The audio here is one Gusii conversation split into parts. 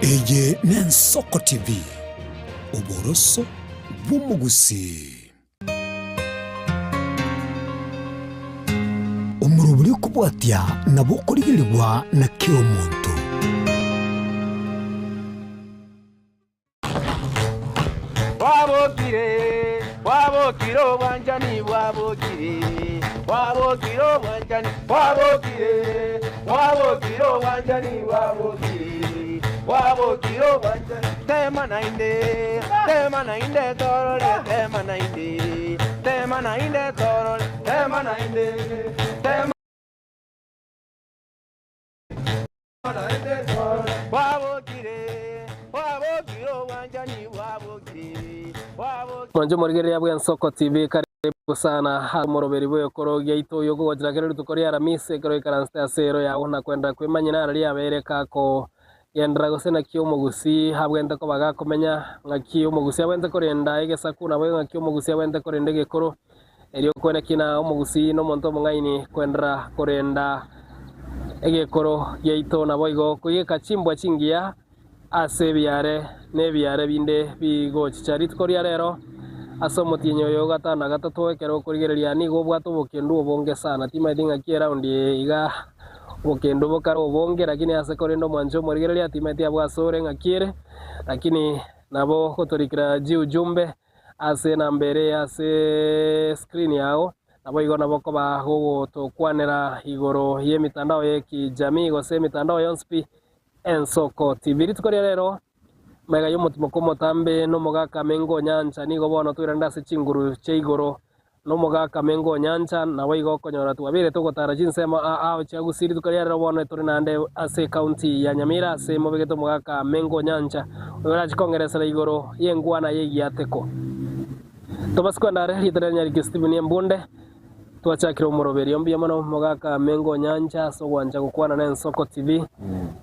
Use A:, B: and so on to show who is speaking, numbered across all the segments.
A: Eye n'Ensoko TV, oboroso bw'omogusii. Omorobori okobwatia nabo okorigerigwa na kera omonto.
B: Bwabokire, bwabokire obwanchani bwabokire, bwabokire obwanchani bwabokire, bwabokire obwanchani bwabokire, bwabokire obwanchani. Tema naende, tema naende torore, tema naende, tema naende torore, tema naende, tema.
C: Mwanche omorigereria bw'Ensoko TV karibu sana ase omoroberi bw'ekoro giaito oyo okogochera kera rituko ria Aramisi ekero oikaransete ase ero yao na kwenda kwemanyia naro riabeire kakogenderera gose naki omogusii abwente koba gakomenya ng'aki omogusii abwente korenda egesaku naboigo ng'aki omogusii abwente korenda egekoro Erio kweneki na omogusii nomonto omong'aini kwenderera korenda egekoro giaito naboigo koigeka chimbwa chingiya ase ebiare na ebiare binde bigochicha. Rituko ria rero ase omotienyi oyo o gatano na gatato ekero okorigereria nigo obwate obokendu obonge sana. Timaeti ng'aki eraundi eye iga obokendu bokare obonge lakini ase korende omwancho omorigereria timaeti abwo asore ng'aki ere lakini nabo gotorikera jiujumbe Ase enamba ere ase screen yao, naboigo nabo koba gogotokwanera igoro y'emitandao y'ekijamii gose emitandao yonsi pi Ensoko TV. Rituko ria rero magega y'omotimoko omotambe n'omogaka Mengo Nyancha nigo bono toiranire ase chinguru chia igoro Nomogaka amengo o nyancha, naboigo okonyora twabeire togotara chinsemo aa ao chia Gusii rituko ria rero bono tore naende ase ecounty ya Nyamira ase mobegete omogaka amengo o nyancha oyo orache kongeresera igoro y'enguana y'egiateko. Tobasi kwenda are rieta ria Nyariki Stephen Embunde twachakire omoroberio mbuya mono mogaka amengo o nyancha ase ogwancha gokwana na Ensoko TV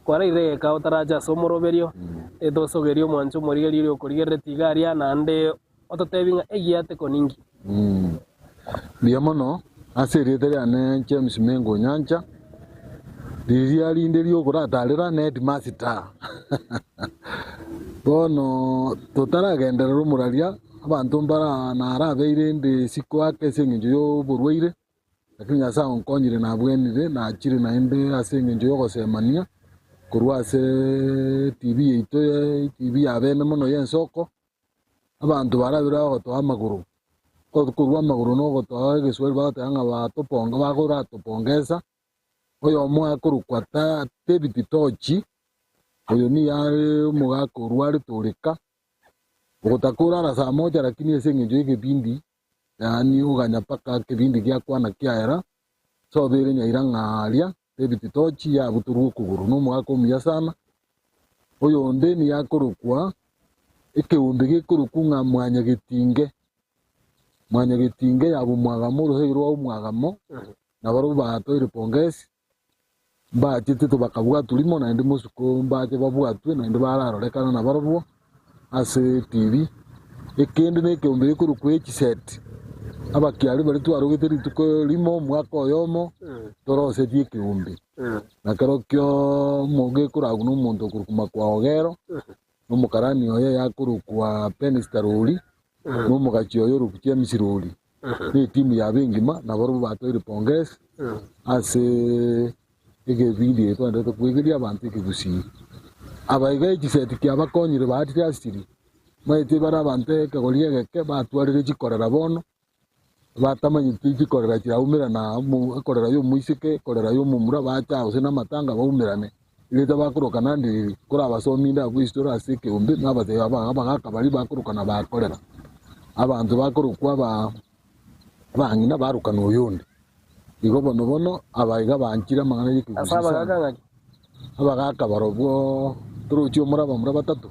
C: kwaraire egeka otarache ase omoroberio etosogerie omwancho omorigereria oria okorigereretie iga aria naende Ototebi ng'a egiateko ninki?
D: Mbuya mono ase erieta riane James Mengo Onyancha, riria rinde riokoratarera ne headmaster. Bono totaragenderera omoraria, abanto mbara narabeire inde isiko ake ase eng'encho ya oborwaire, lakini Nyasaye onkonyire nabwenire, nachire naende ase eng'encho ya ogosemania korwa ase TV yaito TV ya bene mono ya ensoko. Abanto barabire bagotoa amagoro, korwa amagoro na ogotoa egeswahili bagoteba ng'a batoponga bakoratopongesa, oyomo akorokwa ta David Tochi, oyo nigo are omogaka orwarete oreka, ogotaka orara saa moja lakini ase eng'encho ya egebindi, yaani oganya mpaka ekebindi giakwana kiaera, sobeire nyaira ng'a aria. David Tochi yabutorwa okogoro nomogaka omuya sana, oyonde nigo akorokwa ekeombe gekorokwa ng'a Mwanyagetinge, Mwanyagetinge ya Bomwagamo orosegi rwa Omwagamo, nabarobwo batoire pongesi, mbachete tobakabwatwa rimo naende mosuko mbache babwatwe naende bararorekana nabarobwo. ase etibi, ekende nekeombe gekorokwa echiseti, abakiari baria twarogete rituko rimo omwaka oyomo, torosetie ekeombe. Na kerokio omo gekoragwa na omonto okorokwa Makwao Ogero, na omokarani oye yakorokwa Penista Rori, na omogachi oye orokwa James Rori, na etimu yabo engima, nabarobwo batoire pongesi ase Egebindi eke twenderete kwegeria abanto ekegusii. Aba iga echiseti kiabakonyire baatire asiri, maete bare abanto ekegori egeke batwarire chikorera bono, batamanyeti chikorera chiraumerana amo ekorera y'omoiseke, ekorera y'omomura bacha gose namatanga baumerane. Erieta bakoroka nandiriri, korabasomie inde abwo isitore ase ekeombe, nabatebi aba abagaka baria bakorokana bakorera. Abanto bakorokwa aba abang'ina barokana oyonde. Igo bono bono aba iga banchire amang'ana
C: Ase
D: y'ekegusii sana.
C: abagaaka ng'aki?
D: Abagaaka barobwo torochi omore abamura batato,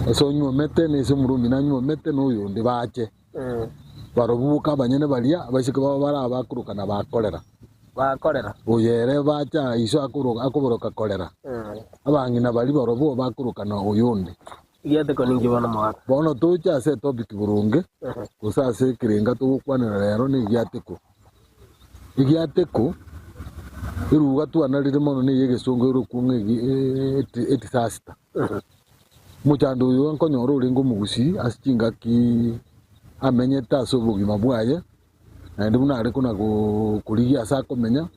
D: ase onyuomete na ase omoromino anyuomete na oyonde bache. Barobwo boka abanyene baria abaiseke babo bare abakorokana bakorera.
C: Bakorera.
D: Oyo ere bacha iso akoro akoboroka korera. Abang'ina baria barobwo bakorokana oyonde.
C: Egiateko ninki bono mogaka?
D: Bono toche ase etopic boronge, gose ase ekerenga togokwanera rero negiateko. Egiateko, Eruga twanarire mono neye egesongo erokwo ng'a edisaster. Omochando oyo nkonyora orenge omogusii ase chingaki amenyete ase obogima bwaye, naende buna are kona korigia ase akomenya,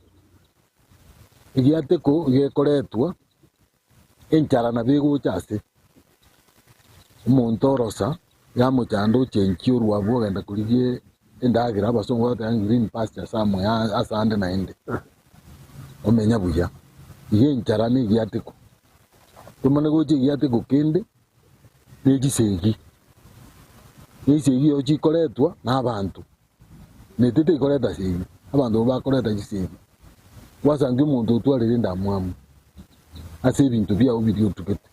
D: egiateko gekoretwa, enchara nabo egocha ase omonto orosa yamochanda ochenchia orwabwo ogenda korigia endagera abasongo bagoteba ng'a green pasture somewhere ase ande naende, omenya buya. Iga enchara na egiateko. Tomanye gocha egiateko kende ne chisegi, na esegi eyo chikoretwa na abanto, na ete tekoreta segi, abanto nabo bakoreta chisegi. Gwasangia omonto otwarire endamwamu ase ebinto biago biria otugete,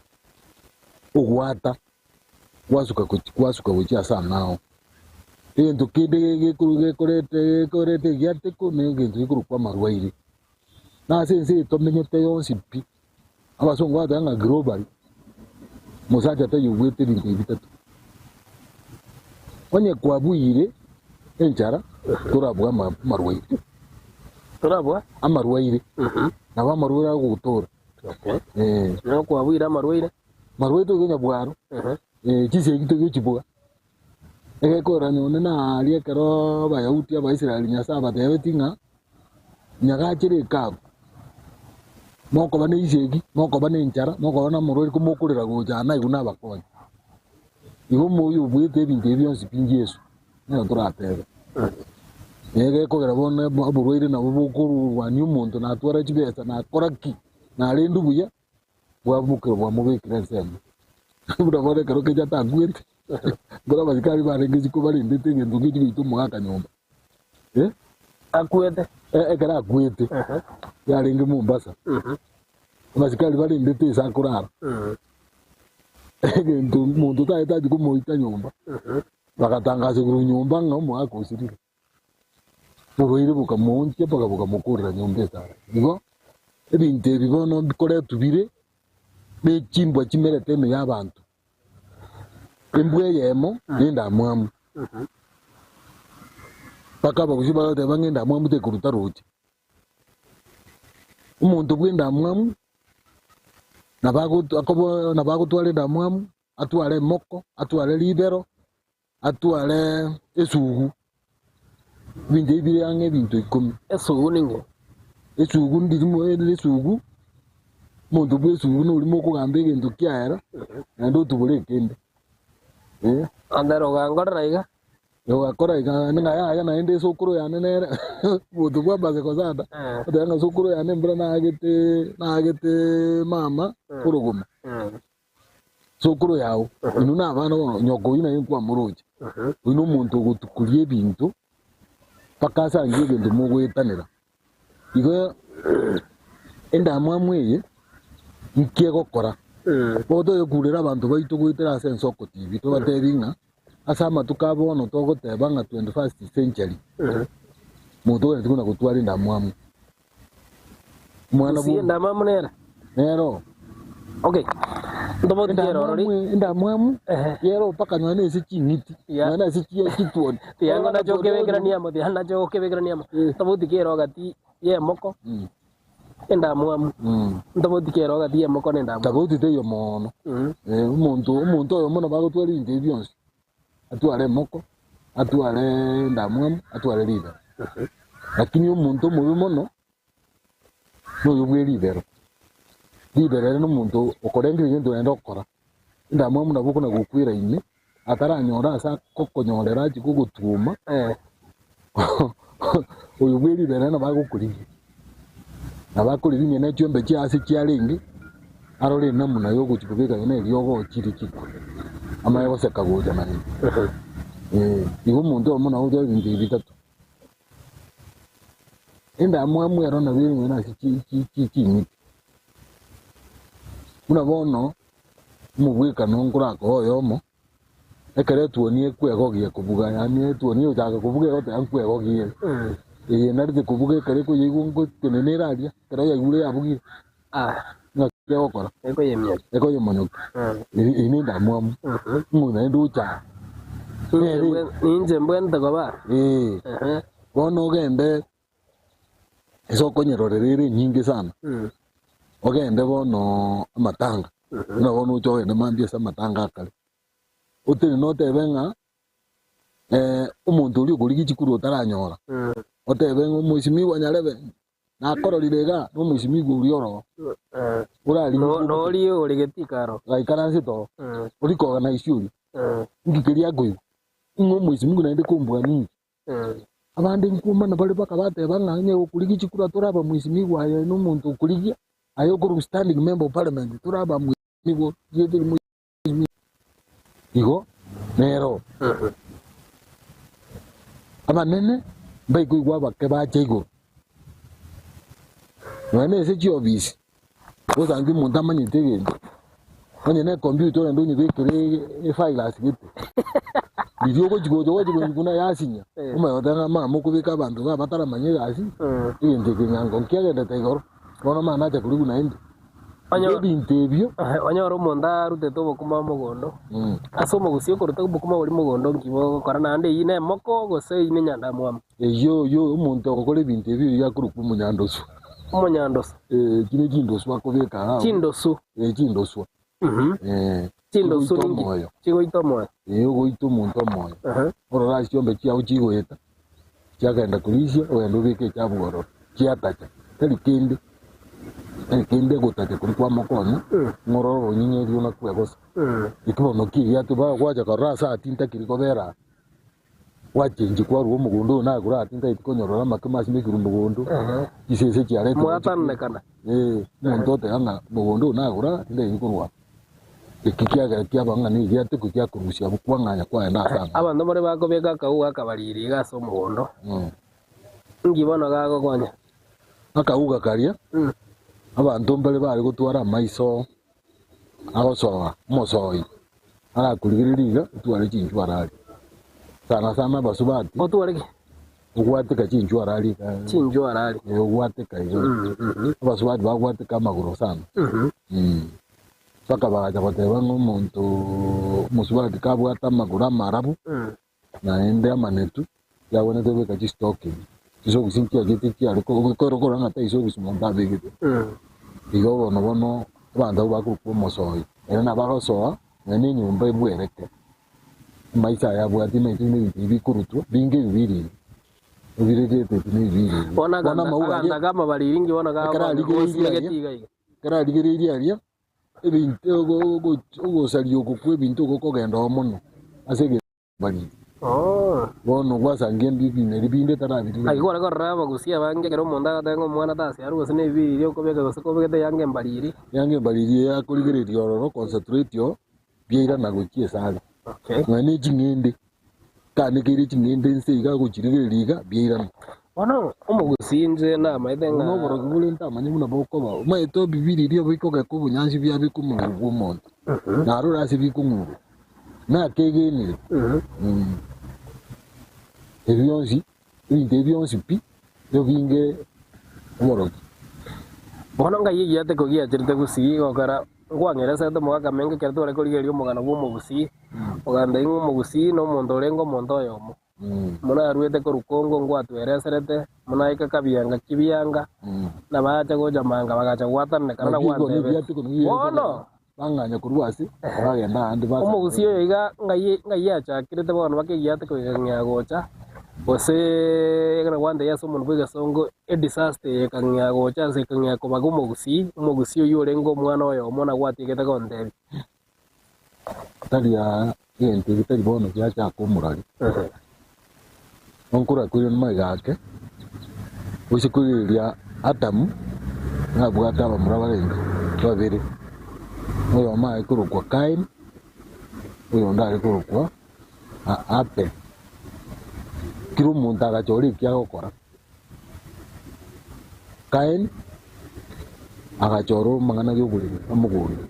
D: ogwata gwasuka gochi gwasuka gochia ase amao. Egento kende gekorete gekoreta egiateko na egento gekorokwa amarwaire. Na ase ense eye tomenyete yonsi pi, abasongo bagoteba ng'a globally, mosacha taiyo obwete ebinto ebi bitato. Onye kwabuire enchara, torabue amarwaire.
C: Torabua?
D: Amarwaire. Nabo amarwaire agogotora.
C: Okay.
D: Eh.
C: Nabo kwabuire amarwaire?
D: Marwaire toigo nyabwaro, chisegi toigo chibwa. Egekorerania onde naria ekero Abayahudi Abaisraeli Nyasae abatebetie ng'a, Nyagachere hekalu, mokoba ne chisegi, mokoba ne enchara, mokoba namorwaire komokorera gocha aa naigwe nabakonye. Igo omoyo obuete ebinto ebi bionsi pi Yeso, nero toratebe. Egekogera bono oborwaire nabo bokorwania omonto natwara chibesa nakora ki, narendwe buya. bwamokire bwamobekire ensemo. Buna bono ekero Kenyatta akwete, nkoro abasikari barenge isiko barendete egento ngechi goita omogaka nyomba. Eh?
C: Akwete?
D: E- ekero akwete, yarenge Mombasa, abasikari barendete ase akorara, egento omonto tagete achie komoita nyomba, bagatangasa igoro nyomba ng'a omogaka osirire. Oborwaire bokamoonchia mpaka bokamokorera nyomba esara. Igo ebinto ebi bono bikoretwa bire ne chimbwa chimerete ime y'abanto. Embwa eyemo na endamwamu. Mpaka abagusii bagoteba ng'a endamwamu tekoruta roche. Omonto bwa endamwamu nabo agotu akobo nabo agotwara endamwamu, atware emoko, atware ribero. Atware esugu, ebinto ebi bire ang'e ebinto ikomi.
C: Esugu ning'o?
D: Esugu ndirimo ere esugu, omonto bwa esugu noria mokogamba egento kiaera, naende otubore ekende, eh.
C: Ande rogangorera iga.
D: Rogakora iga naende ng'a yaya naende esokoro yane nere omonto bwa amaseko sana, oteba ng'a esokoro yane mbura naagete naagete mama orogoma. Sokoro yao, inwe nabana bono, nyoko oyio naye nkwamoroche. Oyio nomonto ogotukuria ebinto mpaka asangie egento mogoetanera. Igo endamwamu eye nki egokora? Bono toyekurera abanto baito goetera ase ensoko TV, tobatebi ng'a ase amatuko a bono togoteba ng'a 21st century, monto ogwenereti buna gotwara endamwamu. Omwana
C: Gusii
D: bwo
C: endamwamu nere.
D: nero.
C: Okay. Ntobotigie orori.
D: Endamwamu endamwamu
C: Ehe.
D: yero mpaka nonya na ase ching'iti,
C: Ya.
D: nonya na ase chi chituoni.
C: Tiango nacho okebekerania amo, tiango nacho okebekerania amo.
D: Eh.
C: Ntobotigie ero gati y'emoko,
D: Mm.
C: endamwamu.
D: Mm.
C: Ntobotigie ero gati y'emoko na endamwamu.
D: Tofauti teiyo mono.
C: Mm.
D: Eh, omonto omonto oyomo nabo agotwara ebinto ebi bionsi. Atware emoko, atware endamwamu, atware ribero. Lakini omonto omobe mono noyo bwe ribero. Ribero ere nomonto okorengereria egento naende okora. Endamwamu nabo okona gokwera ime, ataranyora ase agokonyorera achie kogotwoma, oyo bwe ribero ere nabo agokorigia. Nabo akoriginia ne chiombe chia ase chiarenge, arore enamuna yogochia kobeka buna eriogo ochirie chikwe, amanye goseka gocha naende. Eh, igo omonto oyomo nabo ogocha ebinto ebi bitato. Endamwamu ero nabo ere nonya ase chi- chi- chi- ching'iti. Buna bono, omobwekano nkorakoe oyomo, ekero etuoni ekwegogia kobuga, yaani etuoni egochaka kobuga egoteba nkwegogia ere. Eye enarete kobuga ekero ekoyeigwa ngotenena ere aria, ekero yaigure yabugire, ng'aki egokora? Ekoyemonyokia. Eye na endamwamu, ng'o naende ocha aa. Nere
C: Ninche mbwenerete koba.
D: eh, bono ogende. Ase okonyerorera ere enyinge sana, ogende bono amatanga, buna bono oche ogende mambia ase amatanga akare, otenene otebe ng'a omonto oria okorigia chikuru otaranyora, otebe ng'a omwesimigwa nyarebe, nakororire igaa, na omwesimigwa oria oroo, orarigie
C: No- Nori ore getika aro.
D: gaikaransete oo, oria koorganize oria, inki keria akoigwa? Ng'a omwesimigwa naende kombua ninki? Abande nkwomana bare bakabateba ng'a onye gokorigia chikura toraba mwesimigwa aye nomonto okorigia, aye okorwa standing member of parliament toraba mwesimigwa rieta eri mwesimigwa. Igo nero abanene mbaikoigwa abake bacha igoro. Nonya na ase chiofisi, osange omonto amanyete egento, onye na ecomputer ogende onyebekere evirus gete, riria ogochi gocha ogochi gochi buna yasinya, omanye goteba ng'a mama okobeka abanto iga bataramanya egasi, egento eke ng'a nko nkiagendete igoro, bono mama nacha korigwa naende.
C: Onye-
D: Ebinto ebio
C: Onyore omonto arutete obokima mogondo, ase omogusii okoruta obokima boria mogondo nki bogokora naende eyio nemoko gose eyio nenyandamwamu?
D: Eyio oyio omonto ogokora ebinto ebio oyio akorokwa omonyandosu.
C: Omonyandosu.
D: Eh, echi ne chindosu akobeka iga abwo.
C: Chindosu.
D: Eh, chindoswa. Eh,
C: Chindosu
D: chigoita
C: ninki?
D: omoyo.
C: Chigoita omoyo.
D: Eh, ogoita omonto omoyo. Orore ase chiombe chiao chigoeta, chiagenda korisia, ogende obeke echabu ororo, chiatacha. Tari kende, tari kende ogotacha koria kwamokonya, ng'a orore obonyinyi oria onakwegosa. Eki bono ki egiato bagwacha korora ase atintakiri kobera aa. Gwachenchia kwarua omogondo oyo nagure aa tintageti konyorora amakemo asimekirwe mogondo, chisese chiaretirwe
C: Mwatananekana.
D: Eh, omonto oteba ng'a mogondo oyo nagure aa tintageti korwa aa. Eki kiagera kiaba ng'a negiatekwa giakorusia abwo kwang'anya kwagenda ase ang'ao.
C: Abanto mbare bakobeka akauga akabariri iga ase omogondo, inki bono gagokonya?
D: Akauga karia, abanto mbare bare gotwara amaiso agosoa omosoi arakorigereria iga otware chinchwara aria. Sana sana abasubati
C: Otware ki?
D: ogwateka chinchwara aria iga
C: Chinchwara aria.
D: eh, ogwateka iga. Abasubati bagwateka amagoro sana. Mpaka bagacha goteba ng'a omonto omosubati kabwate amagoro amarabu naende amanetu yagwenerete kobeka chistocking, chisokisi nchiachete chiare korwa korwa ng'a tai sokisi monto abegete. Igo bono bono abanto abwo bakorokwa omosoi, ere nabo agosoa nonya na enyomba ebwereke, amaiso aye abwate omanyete buna ebinto ebi bikorutwa, binge ebi biri ebi biregete ebi na ebi biri ebi.
C: Bono
D: Bono
C: aganta
D: amauga aria
C: aganta kamabariri inki bono
D: ekero
C: gagokonya
D: arigereirie aria,
C: gosimegeti iga iga.
D: ekero arigereirie aria. Ebinto ogosaria oko kw'ebinto gokogenda oo mono ase egebariri. Bono gwasangia ebimeri binde tarabirigereria.
C: Naki kware korora abagusia abange ekero omonto agateba ng'a omwana tasiarwe gose nebibiriri okobeka gose kobegete eyanga embariri.
D: Eyanga embariri eye akorigereria ororo concentrate oo biairana gochia esare. Nonya ne ching'ende Tanekeire ching'ende inse iga agochirigereria iga, biairana.
C: Bono omogusii inche namaete
D: Obwo
C: ng'a.
D: noborogi bore ntamanye buna bokoba. Omanyete ebibiriria bikogeka obonyansi biabeka omobere bw'omonto, narore ase bikong'urwa. Nakegenire. Ebi bionsi, ebinto ebi bionsi pi, nigo binge oborogi.
C: Bono ngai egiateko giacherete gusii gokera Nkwang'eresete omogaka menge ekero tware korigereria omogano bw'omogusii, ogambia ing'o omogusii nomonto orenge omonto oyomo. Buna aruete korwa Congo ngwatwereserete, buna aika kabianga kibianga, na baacha gocha manga bagacha gwatananekana na
D: Naki igo
C: gwantebeti.
D: nebiateko nabio
C: Bono
D: bang'anya korwa ase bagenda aande basa
C: omogusii oyo iga ng'ai ng'ai achakirete bono mpaka egiateko gekang'ea gocha, gose ekero gwantebia ase omonwa bw'egesongo Edisaster eye ekang'ea gocha ase ekang'ea kobaga omogusii, omogusii oyio orenge omwana oyomo na gwatiegete gontebia.
D: Tari aa egento eke tari bono giachaka omorari. Onkorakwire namaiga ake, oise korigereria Adamu nabwate abamura barenge babere, oyomo are korokwa Kaini, oyonde are korokwa Abel. Kera omonto agachora eki agokora. Kaini agachora amang'ana y'oboremi omogondo,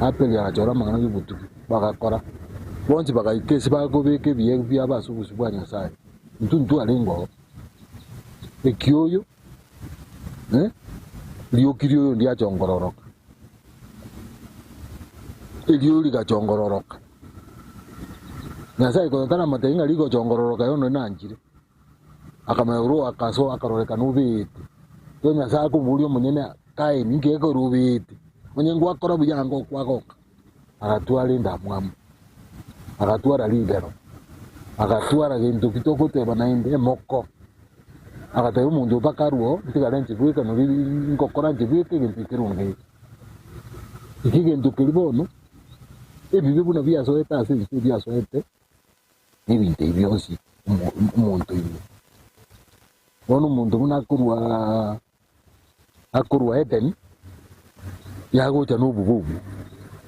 D: Abeli agachora amang'ana y'obotugi, bagakora. Bonsi bagaika ase bakobeka ebiegwa biabo ase obosio bwa Nyasae. Intwe ntwarenge oo. Ekioyo, eh, rioki rioyo ndiachongororoka, erioyo rigachongororoka. Nyasae konya taramotebi ng'a rigochongororoka yono nanchire. Akamanya korwa akasoa akarorekana obeete. Igo Nyasae akomoboria omonyene, Kaini, inki gekorobete? Onye ngwakora buya anga okwagoka. Agatwara endamwamu, agatwara ribero, agatwara gento ki togoteba naende, emoko. Agatebia omonto mpaka arue oo, ntigare inche bweka nori ngokora inche bweka egento ekerunge eke. Eki egento keria bono, ebibe buna biasoete ase ense biasoete na ebinto ebi bionsi omo omonto ime. Bono omonto buna akorwa akorwa Edeni, yagocha na obobe obwo,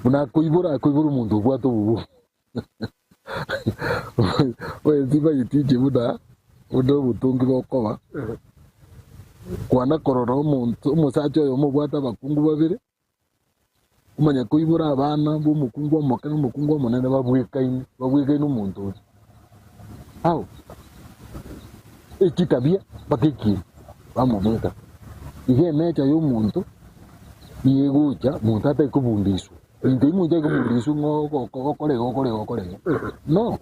D: buna akoibora akoibora omonto obwate obobe obwo. Oye timanyeti inche buna buna obotongi bokoba, kwana korora omonto omosacha oyomo obwate abakungu babere, omanye koibora abana ba omokungu omoke na omokungu omonene babwekaine, babwekaine omonto oria. How? Echitabia mpaka ekieni bamobweka. Iga enature ya omonto nigo egocha monto atari kobundiswa. Ebinto ebi monto atari kobundiswa ng'a okore iga okore iga okore iga, no.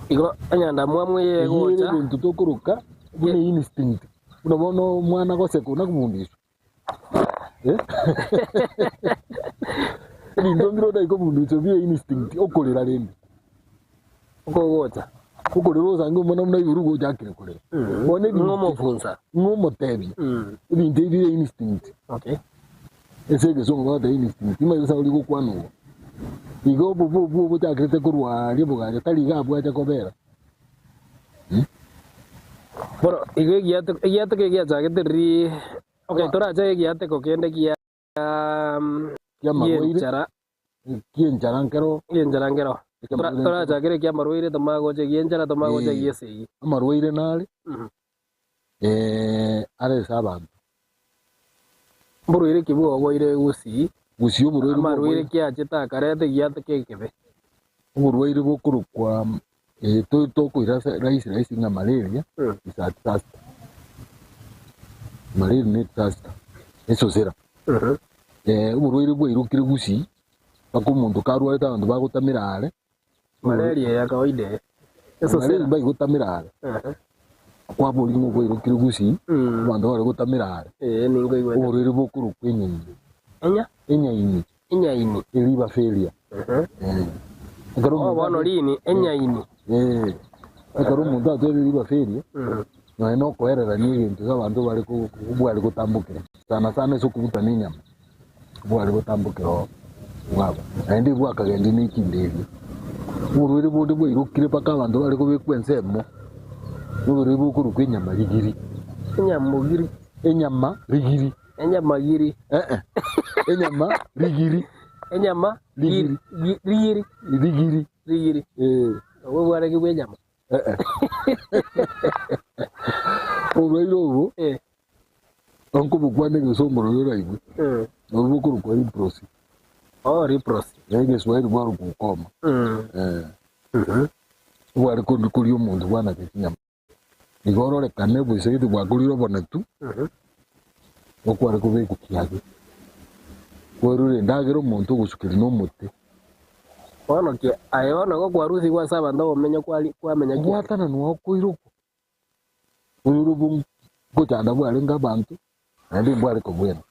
C: Igo enyandamwamu eye
D: Eyio ere
C: egocha.
D: egento tokoroka buna instinct, buna bono omwana goseka buna kobundiswa. Ebinto mbire otari kobunducha bie instinct, okorera rende.
C: Okogocha.
D: Okorera osange omwana buna igoro gochakire korera. Bono ebinto
C: Ng'omofunsa.
D: ng'omotebia, ebinto ebi bire instinct.
C: Okay.
D: Ase egesongo bagoteba instinct, timanyeti ase ori gokwana obo. Igo obobe obwo bochakerete korwa aria bogacha tari iga abwacha kobera.
C: Bono igo egiateko egiateko egiachagete riria okay torache egiateko kende gia
D: Kiamarwaire.
C: gienchara
D: Kienchara nkero.
C: gienchara nkero.
D: Ekiamarwaire nkero.
C: Torachakere ekiamarwaire tomagocha egienchara tomagocha
D: Eh.
C: egiesegi.
D: Amarwaire nare, are ase abanto.
C: Mborwaire ki bwoboire gusii?
D: Gusii oborwaire
C: Amarwaire
D: bwoboire.
C: ki achete akareta egiateko ekebe?
D: Oborwaire bokorokwa eh, to- tokoira ase rahisi rahisi ng'a malaria is a disaster. Malaria ne disaster, esosera. Oborwaire bwairokire gusii, mpaka omonto karwarete abanto bagotamera are,
C: Malaria ya kawaida eye.
D: Malaria
C: Esosera.
D: mbaigotamera are. Kwaboria ng'a oboirokire gusii, abanto bare gotamera are.
C: Eh, ninkoigwete.
D: Oborwaire bokorokwa enyaini.
C: Enya?
D: Enyaini.
C: Enyaini.
D: Eliver failure. Eh. Ekero
C: Oh,
D: omonto
C: bono
D: ate-
C: rini, enyaini.
D: Eh. Ekero omonto atwere liver failure, nonya na okoererania egento ase abanto bare ko- bware gotambokera. Sana sana ase okobutana enyama. Bware gotambokera oo bwaba, naende bwakagendia ne chinderia. Oborwaire bonde bwairokire mpaka abanto bare kobekwa ensemo, noborwaire bokorokwa enyama rigiri.
C: Enyamogiri.
D: Enyama rigiri.
C: Enyamagiri.
D: Eh-eh, enyama rigiri.
C: Enyama
D: Rigiri.
C: rigiri.
D: Rigiri.
C: Rigiri.
D: Eh.
C: Obwo bwarenge bwa enyama.
D: Eh-eh. Oborwaire obo.
C: Eh.
D: Nkobokwana egesongo roria oraigwe, nabo bokorokwa leprosy.
C: Oh, leprosy.
D: Na egeswahili bwarokwa ukoma. Eh. Bware kori koria omonto bwanate chinyama. Igo ororekane obosaidi bwakorire obonetu, okware kobekwa kiage. Kwerure endagera omonto ogosukeria na omote.
C: Bono ki, aye bono igo kwarusigwe ase abanto obomenyo kwari kwamenya kiage.
D: Ogwatananwa okoirokwa. Obororo ngochanda bwarenge abanto, naende mbware kobwena.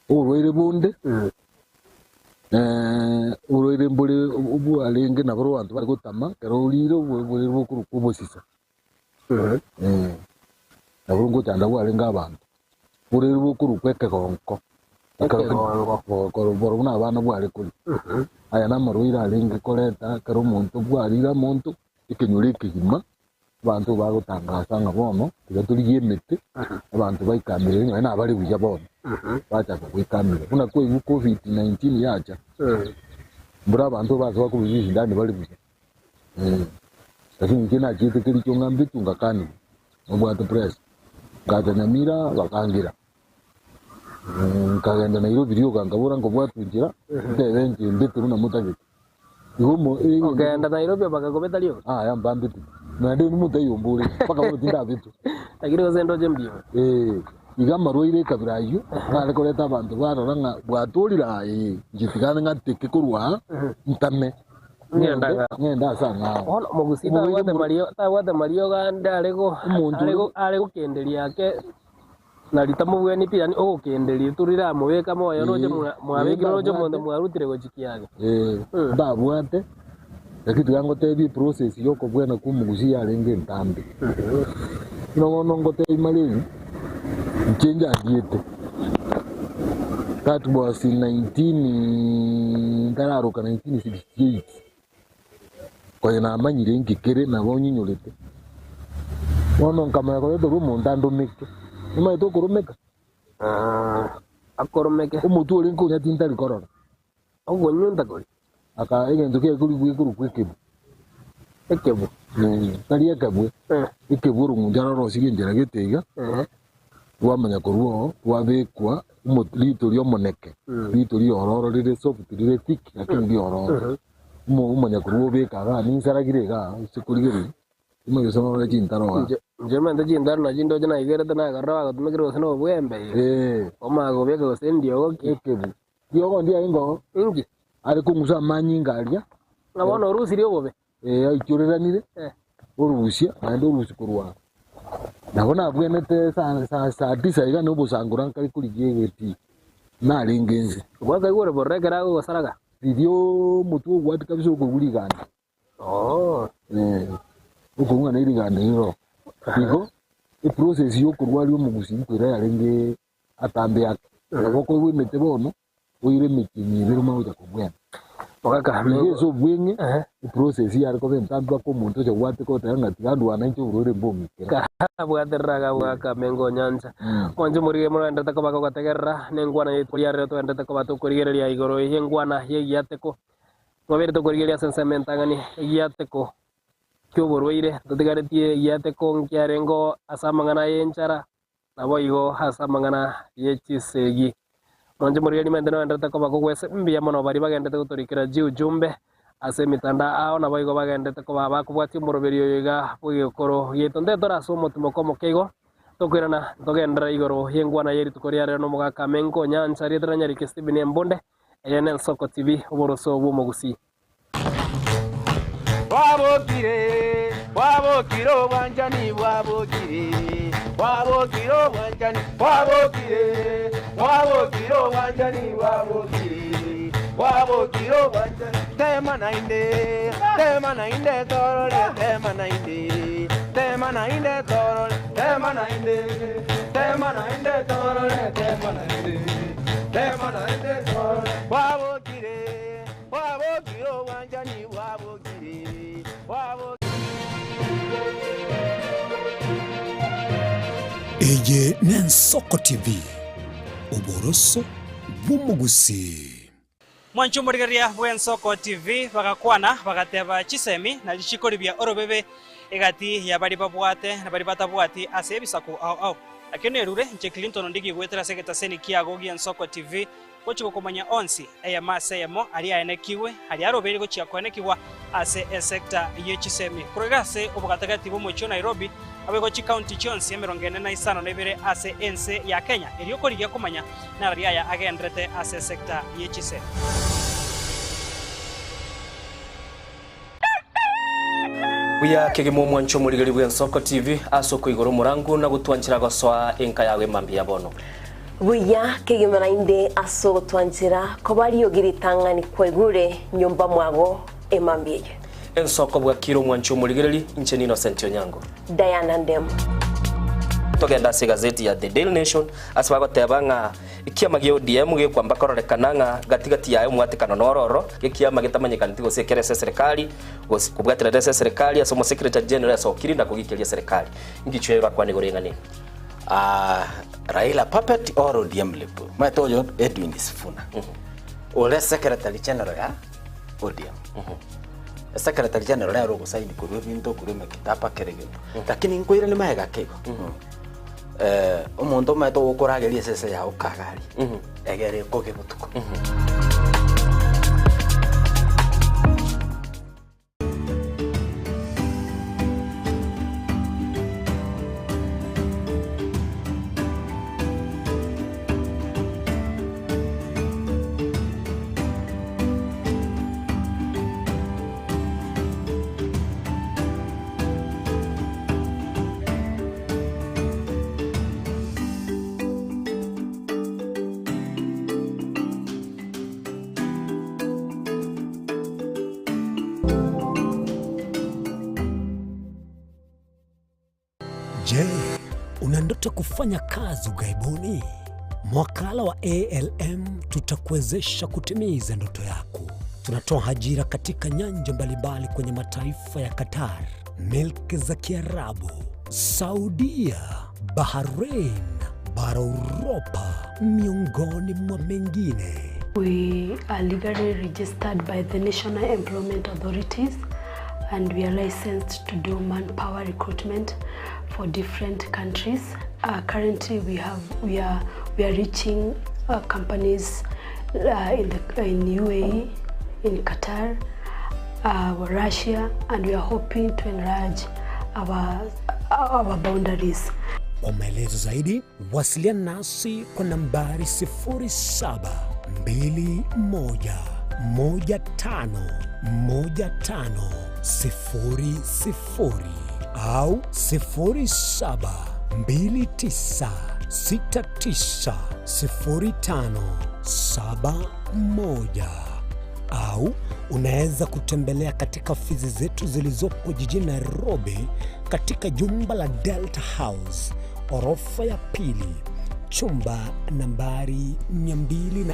D: Oborwaire bonde, oborwaire mbore bwarenge nabo abanto bare gotama, ekero orire oborwaire bokorokwa obosisa, nabo ngochanda bwarenge abanto. Oborwaire bokorokwa ekegonko, ekero boro buna abana bware koria. Aya namarwaire arenge koreta ekero omonto bwarire amonto. Ekenyoro ekegima, abanto bagotangasa ng'a bono tiga torigie emete, abanto baikamerere nonya nabare buya bono, bachaka goikamerera. Buna kwaigwa covid 19 yacha, mbura abanto base bakobugia chisindani bare buya eh. Lakini inche nachiete Kericho ng'a mbitu ngakanigwa, nobwate pressure, ngacha Nyamira bakangira, nkagenda Nairobi rioka nkabora nkobwatwa enchera, ntebe inche mbete buna motagete. Igo omo eh,
C: Okegenda Nairobi bakakobeta rioka.
D: Aya mbambete. Naende inwe motaiombore mpaka bono tindabetwa.
C: Lakini gose ndoche mbiyo.
D: Eh, iga amarwaire ekabira ayio nare koreta abanto barora ng'a bwatorire aa ee, inche tiga ng'ateke korwa aa ntame.
C: Ng'enda
D: Ng'ende
C: ng'a.
D: ng'ende ase ang'ao.
C: Bono omogusii
D: Omobeire
C: tabwate
D: moro
C: mario tabwate mariogo ande are go
D: omonto
C: are
D: ore
C: go are gokenderia ake na ritamobweni pi yaani ogokenderia tu riramobeka moyo roche
D: ee
C: mwa
D: ee
C: mwabekire roche omonto
D: mbabwate
C: mwarutire gochia kiage.
D: ee
C: Mm.
D: mbabwate lakini tiga ngotebie eprocess ya okobwena kwa omogusii yarenge entambe. Buna bono ngotebie mareri, inche njandiete that was in 19 ntararoka 1968 konya namanyire inki kere nabo nyinyorete. Bono nkamanya koreta korwa omonto andomeke, omanyete okoromeka?
C: Akoromeke.
D: Omotwe orenge onya tintari korora.
C: Okonyunta koria.
D: Aka egento kiaye korigwa gekorokwa ekebwe.
C: Ekebwe.
D: Tari ekebwe, ekebwe orong'oncho arorosirie enchera gete iga, rwamanya korwa oo, rwabekwa omo rito riomoneke, rito riororo rire soft rire thick lakini riororo. Omo omanya korwa obeka igaa ninsaragire igaa ase korigereria, omanye gose norore chintaro igaa.
C: Inche inche omanyete chintaro nachio ndoche naigerete nakarora bagotumekire gose na obwembe iga, omanye kobeka gose endiogo ki.
D: Ekebwe. Riogo ndiarenge oo.
C: Inki?
D: Are kong'usa amanyinga aria.
C: Ng'a bono orusirie obobe.
D: Ee, aichoreranire, orusia, naende orusia korwa aa. Nabo nabwenete saa, saa, saa tisa iga na obosangora nkare korigia egetii, narenge inse.
C: Gwakaigwa ore bororo ekero agogosaraga?
D: Riria omotwe ogwatia kabisa okoigwa riganda. Eh, okoigwa ng'a neriganda riro. Igo, eprocess ya okorwaria omogusii nkoira yarenge atambe ake. Nabo okoigwa emete bono, oire emetienyi ebere omanye gocha kobwena.
C: Mogaka,
D: Iga
C: nigo
D: ase obweng'e,
C: Ehe.
D: eprocess yare koba entambe mpaka omonto ocha gwateka oteba ng'a tiga ndwane inche oborwaire mbong'ikera.
C: Kabwaterera agabwaka amengo nyancha. Mwanche morige mogenderete koba kogotegerera nengwana yaito riarero togenderete koba tokorigereria igoro y'engwana y'egiateko. Twabeire tokorigereria ase ensemo entang'ani egiateko ki'oborwaire, totigaretie egiateko nkiarengeo ase amang'ana y'enchara, Naboigo ase amang'ana ye chisegi. Mwanche morigererie mente nogenderete koba kogwesa mbuya mono baria bagenderete gotorikera chiujumbe ase emetandao ao, naboigo bagenderete koba bakobwatia omoroberi oyo iga bw'egekoro giaito. Ntetore ase omotimoko omoke igo, tokoirana ntogenderere igoro y'engwana ye rituko ria rero nomogaka Mengo Nyancha, rieta ria Nyariki Stephen Embonde, eye n'Ensoko TV, oboroso bw'omogusii.
B: Bwabokire, bwabokire obwanchani bwabokire, bwabokire obwanchani bwabokire, bwabokire obwanchani bwabokire, bwabokire obwanchani. Tema naende, tema naende torore, tema naende, tema naende torore, tema naende, tema naende torore, tema naende, tema naende torore. Bwabokire. Bwabokire obwanchani bwabokire, bwabokire.
A: Eye n'Ensoko TV, oboroso bw'omogusii.
E: Mwanche omorigereria bw'Ensoko TV bagakwana bagateba chisemi na richiko ribia orobebe egati ya baria babwate na baria batabwati ase ebisaku ao ao. Lakini nerure inche Clinton Ondigi goetera ase egetaseni kiago gi'Ensoko TV Gochia gokomanya onsi, eyemo ase eyemo, aria aenekigwe, aria arobeire gochia koenekigwa ase esecta ye chisemi. Korwa iga ase obogatagati bw'omochie o Nairobi, naboigo chikaunti chionsi 45 ase ense ya Kenya, erio korigia komanya narari aya agenderete ase esecta ye chisemi.
F: Buya kegima omwanche omorigeri bw'Ensoko TV ase okoigora omorangu na gotwanchera gosoa enka yago emambia ya bono.
G: Buya kegima naende ase ogotwanchera koba riogi ritang'ani kwaigure nyomba mwago emambia eye.
F: Ensoko bwakire omwanche omorigereri, inche n'Innocent Onyango.
G: Diana Ndemo.
F: Togende ase egazeti ya The Daily Nation ase bagoteba ng'a Ekiama gia ODM gekwamba kororekana ng'a gati gati yaye omwatekano noro oro, gekiama getamanyekaneti gose ekere ase eserekari, gose kobwaterera ase eserekari ase omosecretary general asokiri na kogikeria eserekari. Inki chio orakwane igoro y'eng'ana eye?
H: Ah, Raila puppet or ODM lip. Omanyete oyo Edwin Sifuna. Ore secretary general ya ODM. Secretary general nere ogosaini korwa ebinto korwa emekitaba kera egento. Lakini nkoirania magega ake igo. Omonto omanyete ogokorageria esese yao kagaria, egere ekoge botuko.
A: ndoto ya kufanya kazi ughaibuni? Mwakala wa ALM tutakuwezesha kutimiza ndoto yako. Tunatoa ajira katika nyanja mbalimbali kwenye mataifa ya Qatar, milki za Kiarabu, Saudia, Bahrain, bara Uropa, miongoni mwa mengine.
I: We are legally registered by the National Employment Authorities and we are licensed to do manpower recruitment for different countries. Currently we have we are we are reaching companies in the in UAE, in Qatar, Russia and we are hoping to enlarge our our boundaries.
A: Kwa maelezo zaidi wasiliana nasi kwa nambari 0721151500 au 0729690571 au unaweza kutembelea katika ofisi zetu zilizopo jijini Nairobi katika jumba la Delta House orofa ya pili chumba nambari 204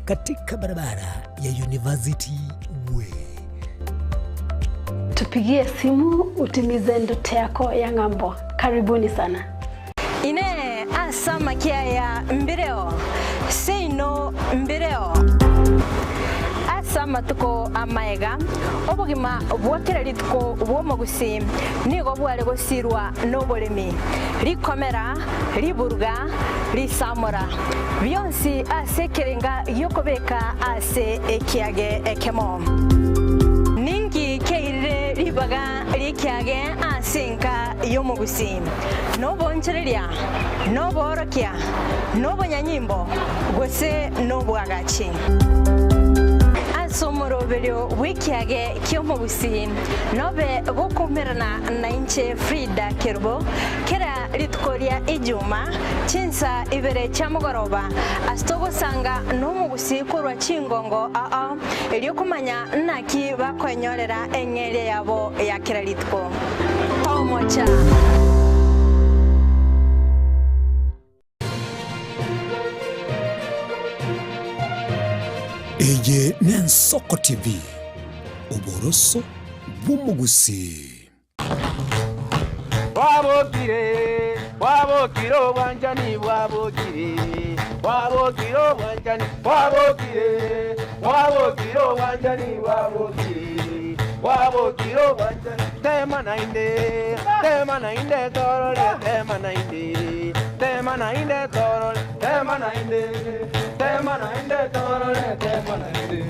A: katika barabara ya University Way.
I: Tupigie simu utimize ndoto yako ya ng'ambo. Karibuni sana.
J: Ine ase amakiaya mbireo seino mbireo ase amatuko amaega obogima bwa kera rituko bwa omogusi nigo bware gosirwa na oboremi rikomera riburuga risamora bionsi ase ekerenga giokobeka ase ekiage ekemo ningi keirire ribaga rikiage ase enka y'omogusi nobonchereria noborokia nobonyanyimbo gose nobwagachi ase omoroberio bw'ekiage ki'omogusi nobe gokumerana na inche Frida Kerubo kera rituko ria ijuma chinsa ibere chia mogoroba ase togosanga n'omogusi korwa chingongo aa erio komanya naki bakoenyorera eng'eria yabo ya kera rituko tomocha.
A: Eye n'Ensoko TV, oboroso bw'omogusi.
B: Bwabokire, bwabokire obwanchani bwabokire, bwabokire obwanchani bwabokire, bwabokire obwanchani bwabokire, bwabokire obwanchani. Tema nainde, tema nainde torore, tema nainde, tema nainde torore, tema nainde, tema nainde torore, tema nainde,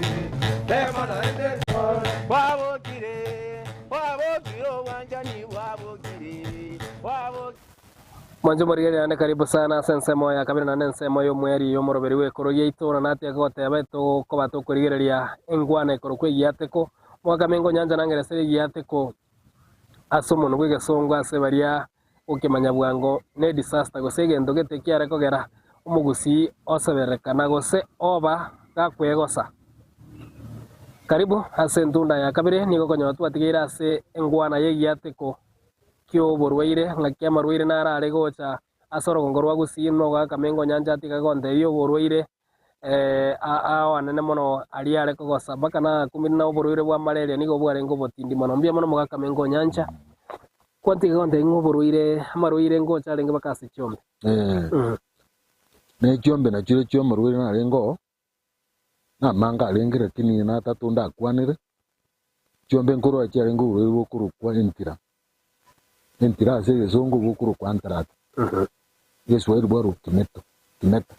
B: tema nainde torore. Bwabokire, bwabokire obwanchani bwabokire, bwabokire.
C: Mwanjo morigereria ande karibu sana ase ensemo ya kabere naende ensemo ya omweri ya omoroberi bwa ekoro giaito na natia goteba etokoba tokorigereria engwana ekoro kwa egiateko mwaka mengo nyancha nangeresere egiateko ase omonwe bwa egesongo ase baria okemanya bwango ne disaster gose egento gete kiare kogera omogusi oseberekana gose oba gakwegosa. Karibu ase entunda ya kabere nigo okonyora twatigeire ase engwana ya egiateko kia oborwaire ng'aki amarwaire narare gocha ase orogongo rwa gusii nogaka mengo nyancha atiga gontebia oborwaire aoanene mono aria are kogosa mpaka na kumiri na oborwaire bwa malaria nigo bwarenge obotindi mono mbuya mono mogaka mengo nyancha kwatiga gontebia ng'a oborwaire amarwaire ngocha arenge mpaka ase chiombe.
D: Na echiombe nachio chia amarwaire narenge oo, namanga arenge lakini natatu ndakwanire, chiombe nkorwa chiarenge oborwaire bokorokwa entira. Entira ase egesongo bokorokwa anthrax. Egeswahili bwarokwa kimeto, kimeta.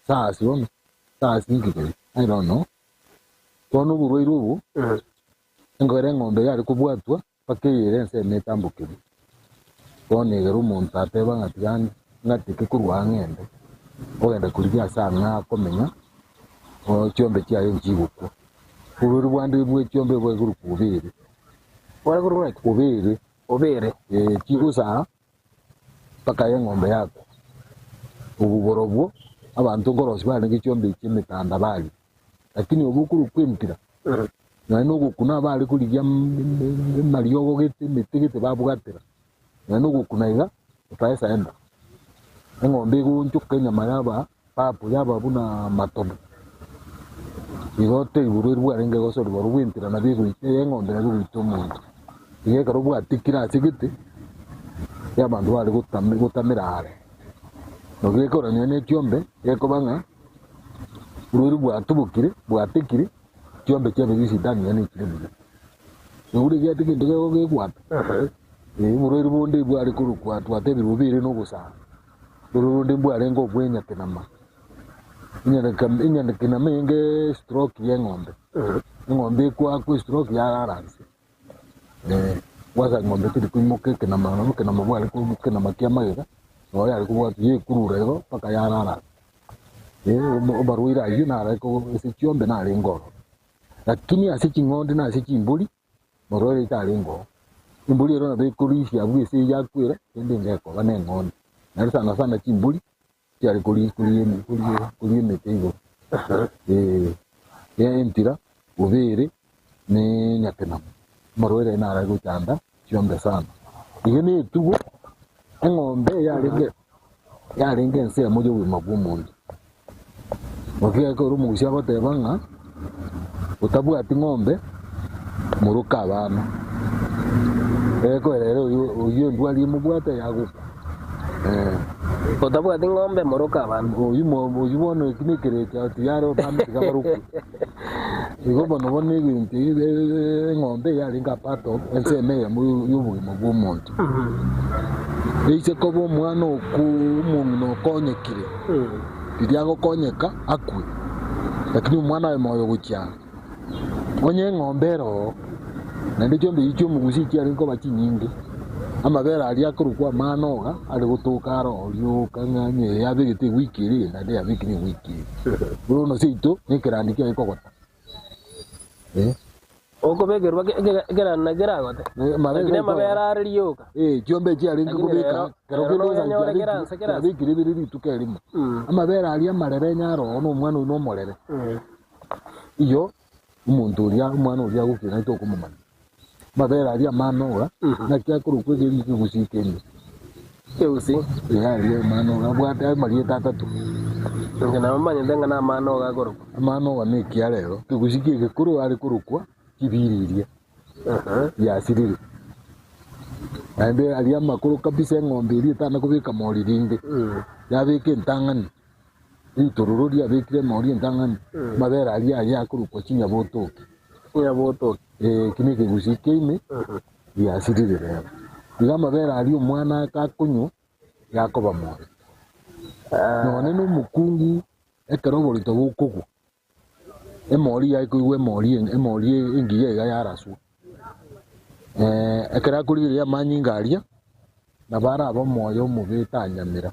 D: SARS bono, SARS ninki keri? I don't know. Bono oborwaire obo, engokera eng'ombe yare kobwatwa, mpaka eyere ensemo etambokerwe. Bono egere omonto ateba ng'a tiga ng'ateke korwa aa ng'ende, ogenda korigia ase ang'e akomenya, chiombe chiaye nchigokwa. Oborwaire bwande bwa echiombe bware korokwa obere.
C: Bware korokwa ki?
D: Obere.
C: Obere.
D: Chigosaa, mpaka eng'ombe yakwa. Obu borobwo, abanto nkorosia barenge chiombe echi emetanda baria. Lakini obo okorokwa empira, naende na ogokuna bare korigia amariogo gete emete gete babwatera. Nonya na ogokuna iga, otaesa enda. Eng'ombe egoonchoka enyama yaba purple, yaba buna amatobe. Igo teri borwaire bwarenge gosorigwa oro bw'entira nabo egoita eng'ombe nabo egoita omonto. Igo ekero bwatikire ase gete, ya abanto bare gotame gotamera are. Nabo gekora nonya na ekiombe, gekoba ng'a borwaire bwatubokire, bwatekire, chiombe chiabe chisitani nonya na echire buya. Naende ekiagera egento kegokwa gegwata, oborwaire bonde bware korokwa twatebire bobe na ogosara, oborwaire bonde mbwarenge obwa enyakenama, enyakenama enge estroke ya eng'ombe, eng'ombe ekoakwa estroke yarara nse, kwanza eng'ombe teri koimoka ekenama nabo ekenama bware ekenama kia magega, nabo yare kobwatwa yekurura igo mpaka yarara nse, amarwaire aywo naro ase chiombe narenge ororo. Lakini ase ching'ondi na ase chimbori morwaire tarenge oo. Embori ero nabo ekorisia abwo ase eyio yakwera, kende enga ekoba neng'ondi. Naende sana sana chimbori chiare koria koria eme koria koria emete igoro. Eh, entira, bobere, na enyakenamu. Amarwaire ayio naro agochanda chiombe sana. Igo na etugo, eng'ombe yarenge yarenge ensemo y'obogima bw'omonto. Naki ekero omogusia agoteba ng'a otabwati ng'ombe moroke abana, ekoera ere oyio oyio endwari emobwate yagokwa eh.
C: Otabwati ng'ombe moroke abana.
D: Oyio mo oyio bono eki na ekerecha tiyare abana tiga barokwe. Igo bono bono egento eng'ombe yarenge a part of ensemo eyemo y'obogima bw'omonto. Eise koba omwana okwo omong'ina okonyekire, riria agokonyeka akwe, lakini omwana aye moyo gochia aa. Onye eng'ombe ere oo, naende chiombe echi chi'omogusi chiarenge koba chinyinge, amabere aria akorokwa amana oga are gotoka aro oo rioka ng'a onye eye yabegete ewiki ere naende yabekire ewiki ere. Bono seito nekerandi kiaye kogota. Eh.
C: Okobekerwa ekerandi na keragote, lakini amabere are rioka.
D: Eh, chiombe chiarenge
C: Lakini
D: kobeka
C: rero-
D: kero
C: rero
D: kende
C: nonyore
D: onsa
C: keranse keranse.
D: chiabekire bire rituko erimo. Amabere aria amarere nyaro oo na omwana oyio nomorere. Iyo omonto oria omwana oria agokina tokomomanya. Amabere aria amanoga naki akorokwa ekeri ekegusii kende.
C: Ekegusii?
D: Ee aria amanoga abwate amarieta atato.
C: Inche namanyete ng'a namanoga akorokwa.
D: Amanoga nekia rero, ekegusii kia egekoro are korokwa chibiriria biasirire. Naende aria amakoro kabisa eng'ombe eria etana kobeka mori rinde, yabeka entang'ani. Ritororo riabekire emori entang'ani, amabere aria aye akorokwa chinyabotoki.
C: Chinyabotoki.
D: Ee, eki nekegusii kiaime giasirire rero. Iga amabere aria omwana ake akonywa yakoba moyo. Nonye nomokungu ekero oborito bokogwa, emori yaye koigwa emori emori engiya iga yaraswa. Ekero akorigereria amanyinga aria, nabo arabe omoyo omobe tanyamera.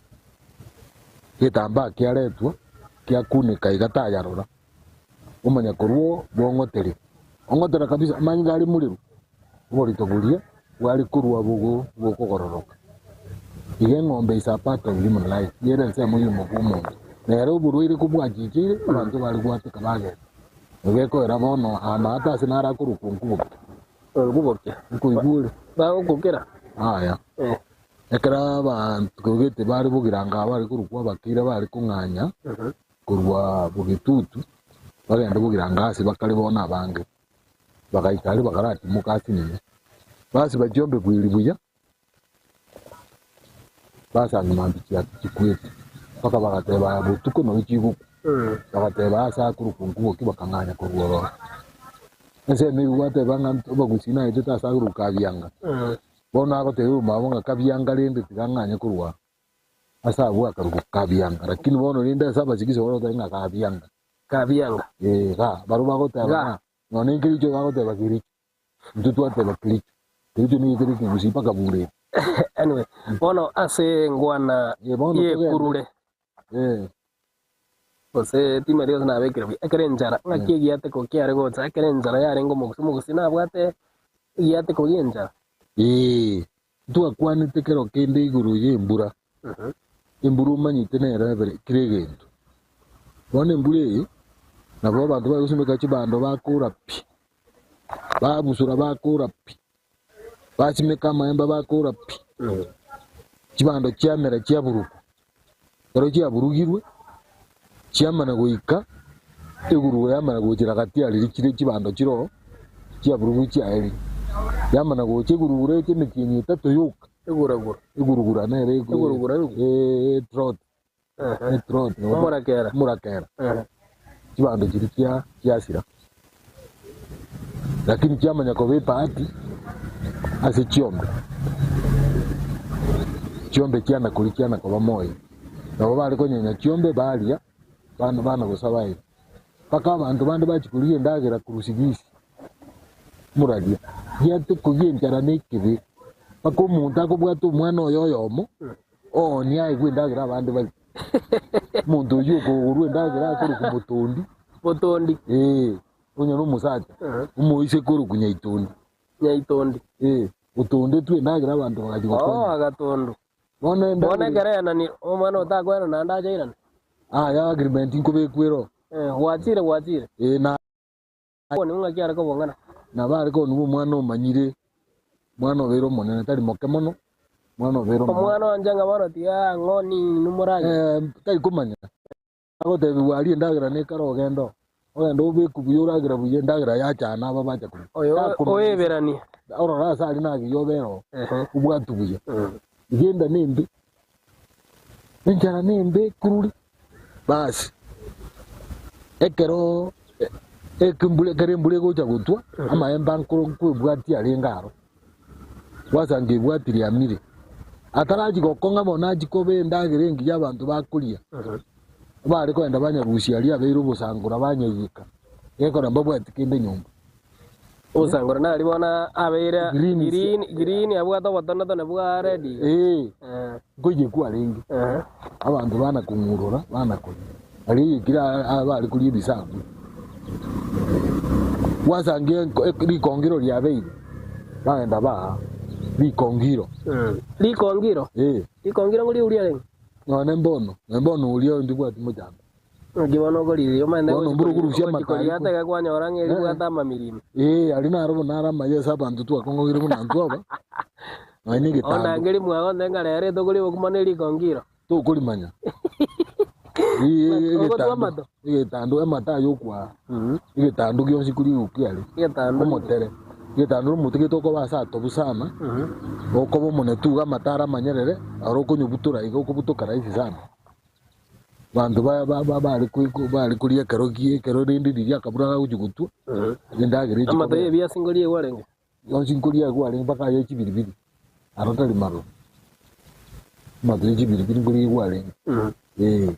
D: Egetambaa kiaretwa, kiakuneka iga tayarora, omanya korwa oo bong'otere, ong'otera kabisa amanyinga are morero, oborito boria bware korwa bogo bokogororoka. Iga eng'ombe is a part of human life, nigo ere ensemo y'obogima bwa omonto. Nere oborwaire kobwachicheire, abanto bare gwateka bagenda. Egekoera bono aa maate ase naro akorokwa nkubokia.
C: Nkubokia.
D: Nkoigwa ore.
C: Bagokokera.
D: Aya. Ekero abanto gete bare bogiranga bare korokwa abakeira bare kong'anya korwa bogetutu bagende bogiranga ase bakare bono abange. Bagaika aria bakaratimoka ase nyuma. Basiba chiombe bweri buya. Basanga mambia chiato chikwete, mpaka bagateba aya botuko nabo chigokwa. Bagateba ase akorokwa nkuboki bakang'anya korwa ororo. Ensemo eyio gwateba ng'a abagusii naetete ase akorokwa Kabianga. Bono agotebia omwabo ng'a Kabianga rende tiga ng'anye korwa aa. Ase abwo akarokwa Kabianga lakini bono rende ase abasigisi bagoteba ng'a Kabianga.
C: Kabianga.
D: Ee, ga, barobwo bagoteba
C: Ga.
D: ng'a nonye nkericho bagoteba Kericho. Intwe twateba Kericho. Kericho nigo kere ekegusii mpaka Bureti.
C: Anyway, bono ase engwana
D: Eh, bono togende.
C: yekurure
D: Eh,
C: gose timanyeti gose nabekire buya, ekero enchara ng'aki egiateko kiare gocha, ekero enchara yarenge omogusi, omogusi nabwate egiateko gi'enchara.
D: Ee, ntwakwanete kero kende igoro y'embura. Embura omanyete nero ebere kera egento. Bono embura eye, nabo abanto bare gosimeka chibando bakora pi, babusura bakora pi, basimeka amaemba bakora pi. Chibando chiamera chiaburugwa, ekero chiaburugirwe, chiamana goika egurugo yamana gochera gati aria chire chibando chire oo, chiaburugwa chiaerire. Yamana gocha egurugura eche emetienyi etato yoka,
C: Eguragura.
D: egurugura nere
C: Egurugura ng'u?
D: etrot, etrot
C: Omorakera.
D: omorakera. Chibando chiria chia chiasira. Lakini chiamanya koba ebahati ase chiombe, chiombe chiana koria chiana koba moyo. Nabo bare konyenya chiombe baria, bana bana gosabaira. Mpaka abanto bande bachia korigia endagera korwa sigisi, moraria, giate koria enchara na ekebe, mpaka omonto akobwata omwana oye oyomo, oonie aegwe endagera abande barie. Omonto oyio okogorwa endagera akorokwa motondi.
C: Motondi.
D: Ee, onye na omosacha, omoiseke orokwa nyaitondi.
C: Nyaitondi.
D: Ee, otondetwe endagera abanto bagachia gokonya.
C: Oh, agatondo.
D: Bono
C: Bono
D: endagera.
C: ekero aenanire, omwana otakoenana naende ache airane.
D: Aya agreement nkobekwa ero.
C: Eh, gwachire gwachire.
D: Ee, na.
C: Koni ng'aki are kobong'ana.
D: Nabo are konigwa omwana omanyire, omwana obeire omonene, tari moke mono, omwana obeire omonene.
C: Omwana oanche ng'a bono tiga ang'o ninwe moragere.
D: Eh, tari komanya. Agotebigwa arie endagera nekare ogende oo. Ogende obekwe buya oragere buya endagera yachana aba bacha koria.
C: Oyo
D: Takomanya gose
C: oeberanie.
D: orore ase aria nagiya obere oo, obwatwe buya. Iga enda nembe, enchara nembe ekurure, basi ekero embura ekero embura egocha gotwa, amaemba nkoro nkoebwatia arenge aro. Gwasanga ebwati riamire. Atarachia gokong'a bono achie koba endagera engiya abanto bakoria. Bare kogenda banyarusia aria abeire obosangora banyaiyeka, gekora mbabwati kende nyomba.
C: Obosangora nari bono abeire
D: Green
C: green green abwate obotonetone bwa red iga.
D: Ee,
C: Eh,
D: nkoiyekwa arenge.
C: eh.
D: Abanto bana kong'urora, bana koria. Aria eyekire bare koria ebisaku. Gwasanga rikongiro riabeire, bagenda baa rikongiro.
C: Rikongiro?
D: Ee.
C: Rikongiro ng'o riuria arenge?
D: Nonye mbono, nonye mbono oria onde mbwati mochando.
C: Naki bono okoriria omanyete
D: Bono mbura okorusia
C: gochi koria
D: amatariko.
C: atege kwanyora ng'a eribwate amamirimi.
D: Ee, aria naro buna are amaya ase abanto twakong'ogire buna intwe aba, nonye na egetando.
C: Ondangeri mwago onte ng'a rero etokoria obokima ne rikongiro.
D: Tokorimanya.
C: Ogotwa amato?
D: Egetando, amato aya okwaa, egetando gionsi koria kiare,
C: Egetando.
D: omotere. Egetando nomote gete okoba ase atobu sana, okoba omonetu iga amato are amanyerere, aro okonyobutora iga okobutoka rahisi sana. Abanto ba- ba- ba- bare koi- bare koria ekero gie ekero rende riria akabura gagochia gotwa, endagera echi
C: Amato
D: kobera.
C: ya ebiasi nkoria igwa arenge?
D: Yonsi nkoria agwo arenge mpaka aye chibiribiri, aro tari maroro. Amato ye chibiribiri nkoria igwa arenge. Ee,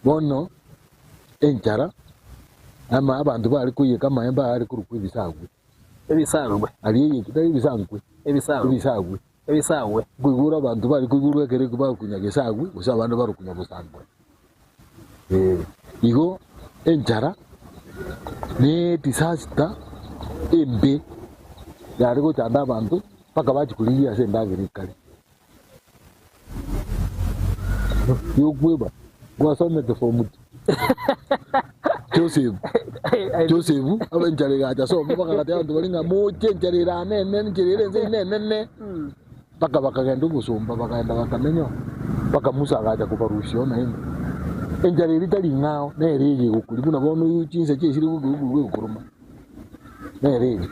D: bono enchara ama abanto bare koiyeka amaembe aya are korokwa ebisagwe.
C: Ebisangwe.
D: Aria eyeki tari ebisangwe,
C: Ebisangwe.
D: ebisagwe.
C: Ebisagwe.
D: Nkoigure abanto bare koigurwa ekero ekio bagokunya gesagwe gose abande barokunya bosangwe. Ee, igo enchara ne disaster embe yare gochanda abanto mpaka bachia korigia ase endagera ekare. Yokweba, gwasomete form two. Joseph, Joseph, aba enchara egacha sobo bakagatebi abanto baria ng'a moche enchara ere aa nene, enchara ere ense eye nenene. Mpaka bakagenda obosomba, bakagenda bakamenya oo, mpaka Musa agacha kobarusia oo naende. Enchara eria tari ng'ao, nere eye egokoria buna bono oyio chinsa chiaisire gokoigwa egokoroma, nere eye.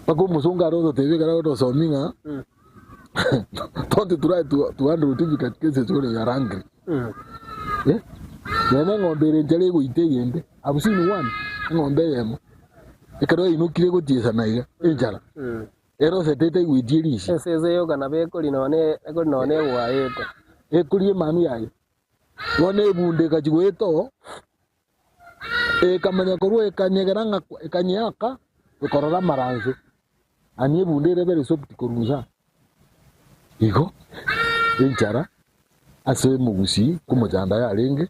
D: Mpaka omosongo are ogotebia ekero agotosomia ng'a don't try to handle difficult cases when you are angry. Eh, nonye eng'ombe ere enchara egoita eyende, I've seen one, eng'ombe eyemo, ekero yainokire egotiesana iga, enchara. Ere osetete aigwetie riisi.
C: Esese yoka nabo ekori nonya ekori nonya egwaete.
D: Ekoria emanu yaye. Bono ebunda ekachia goeta oo, ekamanya korwa ekanyegera ng'a ekanyeaka ekorora amaranso. Ani ebunda ere very soft korwa inse aa. Igo enchara ase omogusii komochanda yarenge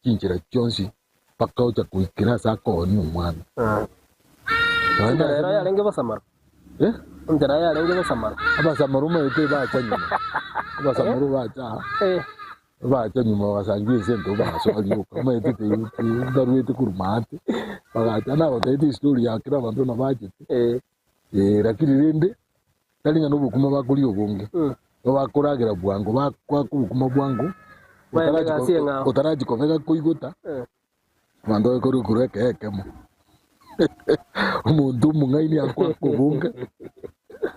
D: chinchera chionsi mpaka ocha goikera ase akoonia omwana. Nonya
C: Enchera
D: ase
C: ero yarenge bosamaro.
D: Eh?
C: Enchera yarenge bosamaro.
D: Abasamaro omanyete bacha nyuma. Abasamaro bacha aa,
C: Eh.
D: bacha nyuma bagasangia esente bagasoa rioka. Omanyete ti- ti- mbaruete korwa maate, bagacha nagotebete estory ya kera abanto buna bachete.
C: Eh.
D: Eh, lakini rende, tari ng'a nobokima bakoria obonge. Bakoragera bwango, bakwaka obokima bwango,
C: Baende egasi eng'ao.
D: otarachi kobega koigota, abanto bakorwa korwa ekee ekemo. Omonto omong'aini akwaka obonge,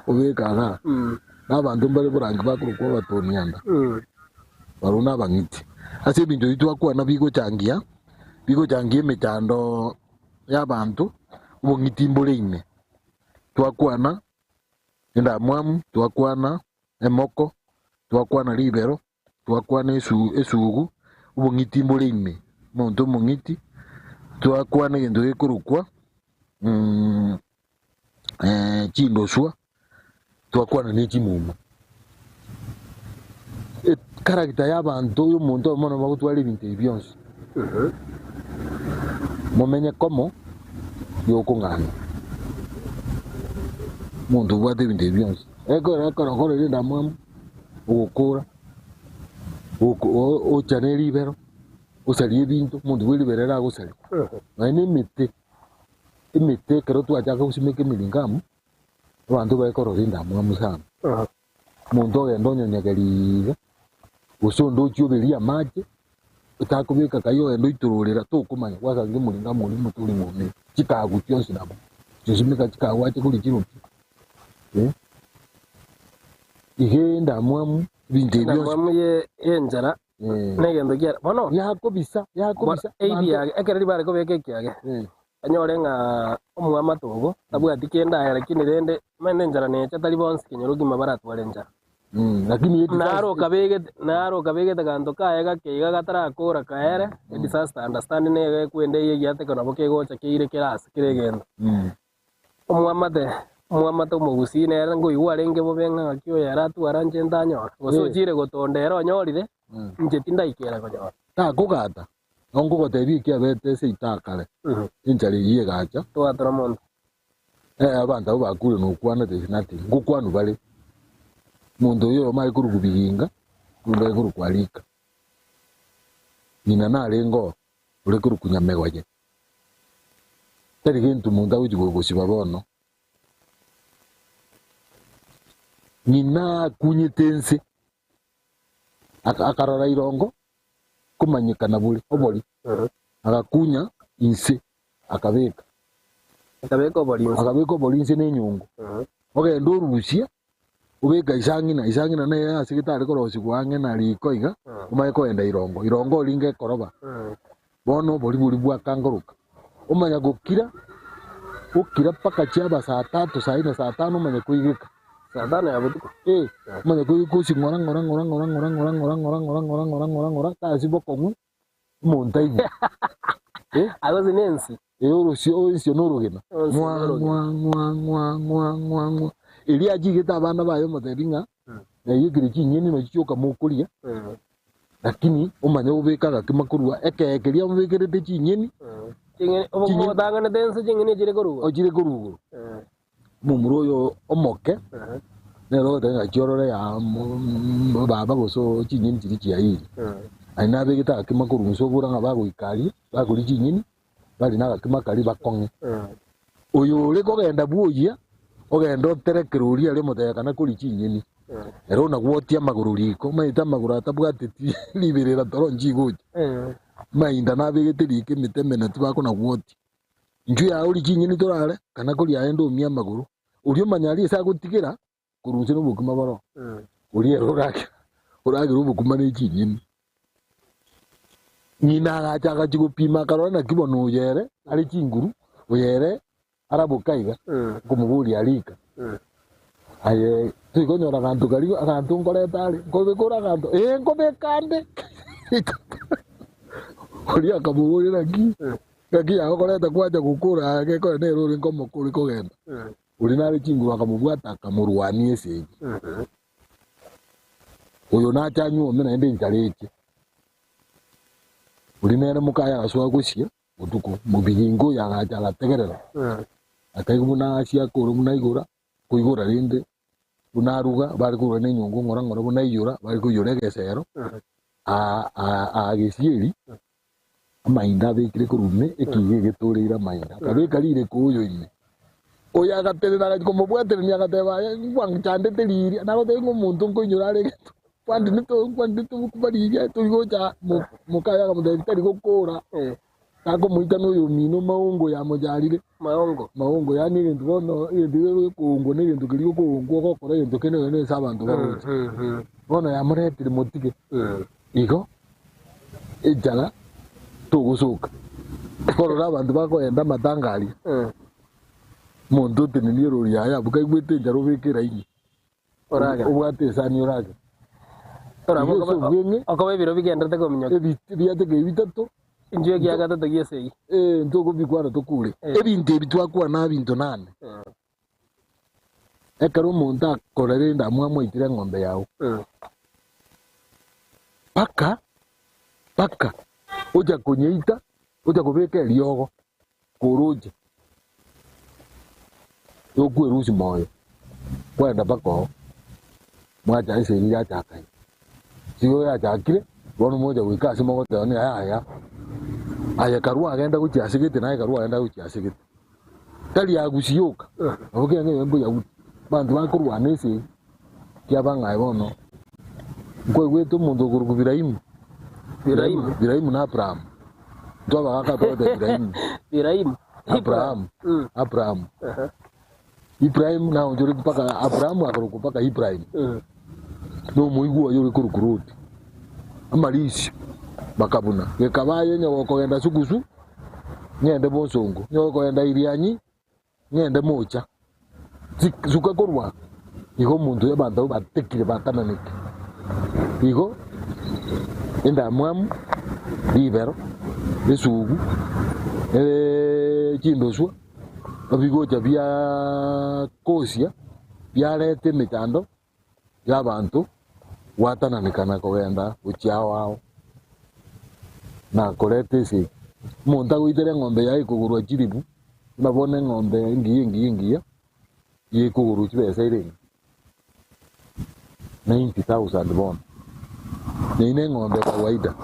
D: obeka igaa. Na abanto mbare borangi bakorokwa abatonianda, barobwo na abang'iti. Ase ebinto ebi twakwana bigochangia, bigochangia emechando y'abanto, obong'iti mbore ime. Twakwana endamwamu, twakwana emoko, twakwana ribero, twakwana esugu, obong'iti mbore ime, omonto omong'iti, twakwana egento gekorokwa chindoswa, twakwana ne chimuma. Echaracter ya abanto ya omonto oyomo nabo bagotwara ebinto ebi bionsi. Momenye komo yokong'anya. Omonto obwate ebinto ebi bionsi. Ekero ekero okorire endamwamu, ogokora, ocha ne ribero, osarie ebinto, omonto bwe ribero ere agosaria. Nonya na emete, emete ekero twachaka gosimeka emiringamu, abanto baekorora endamwamu sana. Omonto ogenda onyonyegeria iga, gose onde ochia oberie amache, otakobeka kai ogende oitororera tokomanya gwasanga omoringa amo oria omote ore ng'ombe, chikagu chionsi nabo, chisimeka chikagu ache koria chirochio eh. Iga endamwamu, ebinto ebi bionsi.
C: Endamwamu ye yenchara negento kiare bono.
D: Yakobisa, yakobisa.
C: Ebiage, ekero ribare kobeka ekiage, Anyore ng'a omwamate obo tabwati kende aye, lakini rende omanyete enchara necha tari bonsi kenyoro kegima baratware enchara.
D: Lakini
C: Naro okabegete naro okabegete ganto kaye gake iga gatarakora kaere, edisaster understand nigo ekwenda eye egiateka nabo kegocha keire kera ase kera egento. Omwamate omwamate omogusii nere nkoigwa arenge bobe ng'a ng'aki oyo ere atwara inche ntanyora, gose ochire gotonda ere onyorire, inche tindaikera konyora.
D: Takogata. Nabo nkogotebia ekiabete seito akare, enchara eyio egacha.
C: Twatora monto.
D: Eh, abanto abwo bakure nokwana there is nothing. Ngokwanwa bare. Omonto oyo oyomo aye korwa Biginga, oyonde aye korwa Kwarika. Ng'ina narenge oo, ore korwa Nyamegoye. Tari gento omonto agochi gosiba bono. Ng'ina akunyete ense, akarora irongo, komanyekana bore obori, agakunya inse, akabeka.
C: Akabeka obori inse.
D: Akabeka obori inse na enyongo. Ogenda orusia, obeka isang'ina, isang'ina neye ase getare korosigwa ang'e na riko iga, omanye kogenda irongo. Irongo oringe ekoroba. Bono obori boria bwakangoroka. Omanya gokira, okira mpaka chiaba saa tatu, saa ine, saa tano omanye koigeka.
C: Saa tano ya botuko.
D: Eh, omanye koigeka osie ng'ora ng'ora ng'ora ng'ora ng'ora ng'ora ng'ora ng'ora ng'ora ng'ora ng'ora ng'ora ng'ora tasi bokong'u omonto aigwe. Eh?
C: Agosi nensi.
D: Eh, orosio ensio na orogena.
C: Ensio
D: Ng'wa
C: na orogena.
D: ng'wa ng'wa ng'wa ng'wa ng'wa ng'wa. Erio achigete abana baye omotebi ng'a naiyekire chinyeni nachi chioka mokoria. Lakini omanye gobeka agakima korwa ekee keria obekerete chinyeni.
C: Ching'eni
D: Chinyeni.
C: otang'anete ense ching'eni echire korwa igoro.
D: Ochire korwa igoro. Omomura oyo omoke nere ogoteba ng'a chiorore ya baba gose chinyeni chiria chiayiire. Aye nabegete agakima korwa inse obora ng'a bagoika aria, bakoria chinyeni, barie na agakima karia bakong'e. Oyo ore kogenda bwoyia, ogende oterekere oria aria omotebia kana koria chinyeni. Ere onagwotie amagoro riko, omanyete amagoro atabwateti riberera toro nchigocha. Amainda nabegete riko emete emenene tibakonagwotia. Inchuo yaye orie chinyeni torare, kana koria aye ndomie amagoro. Oria omanya aria ase agotigera, korwa inse nobokima boroo. Oria ere oragere, oragere obokima ne chinyeni. Ng'ina agacha agachia gopima akarora naki bono oyo ere are chinguru, oyo ere araboka iga, nkomoboria arika. Aye toikonyora ganto karia aganto nkoreta are, nkobeka ore aganto, ee nkobeka ande. Oria akamoboria naki, naki yagokoreta kwacha gokora aya gekore nere ore nkomokori kogenda. Oria nare chinguru akamobwata akamorwania esegi. Oyo nache anyuome naende enchara eche. Oria nere mokaye agasoa gosia botuko, mobigingo oyo agacha agategerera, akaigwa buna asia akore buna aigora, koigora rende buna aruga, bare koigora na enyongo ng'ora ng'ora buna aiyora, bare koiyora egesero, aa aa aa gesieri, amainda abekire korwa ime, ekiigo egetoreire amainda, akabeka rireko oyo ime. Oyo agatenena agachia komobwaterania agateba, Aye ngwanchandete riria, nagotebia ng'a omonto nkoinyora are egento, kwandinete kwandinete obokuba riria tori gocha mo- mokaye akamotebia tari gokora, takomoita na oyomino maongo yamocharire.
C: Maongo.
D: Maongo yaani egento bono egento gekoongwa na egento keria gekoongwa ogokora egento kende nonye ase abanto baroche. Bono yamoretire motige. Igo enchara togosoka. Korora abanto bakoenda amatanga aria, omonto otenenie erori yaye abwo kaigwete enchara obeke eraini,
C: Oragere.
D: obwate esani oragere.
C: Orabwo
D: Igo ase obweng'e,
C: Okoba ebiro bigenderete kominyoka.
D: ebi biateka ebi bitato,
C: Inchuo ekia gatato gi'esegi.
D: eh, ntokobikwana tokure. Ebinto ebi twakwana ebinto nane. Ekero omonto akorera endamwamu aitire eng'ombe yao, mpaka mpaka ocha konyeita, ocha kobeka eriogo koroche, tokwerusia moyo, kwagenda mpaka oo, mwacha esegi yachaka iga. Sigo yachakire, bono mocha goika ase mogoteba ng'a yaya, aye karue agenda gochia ase gete naye karue agenda gochia ase gete. Tari agusi yoka, nabo kera ng'a mboyahudi, abanto bakorwana esegi, kiaba ng'a aye bono nkwaigwete omonto okorokwa Biraimu,
C: Biraimu.
D: Biraimu na Abrahamu, intwe abagaka togoteba Biraimu,
C: Biraimu.
D: Abrahamu, Abrahamu. Ibrahimu naonchoreti mpaka Abrahamu akarokwa mpaka Ibrahimu, na omoigwa oye ore korokwa Loti. Amarisio bakabuna, gekaba aye onye gokogenda sugusu, ng'ende bosongo, onye gokogenda Irianyi, ng'ende mocha. Suka korwa igo omonto oyo abanto abwo batekire batananeke. Igo endamwamu, ribero, esugu, chindoswa. Ebigocha bia kosia biareta emechando y'abanto gwatananekana kogenda gochia ao ao, na koreta esegi. Omonto agoitera eng'ombe yaye ekogorwa chilifu, buna bono eng'ombe engiya engiya engiya, yekogorwa chibesa ere engiya, 90,000 bono. Neyio na eng'ombe kawaida,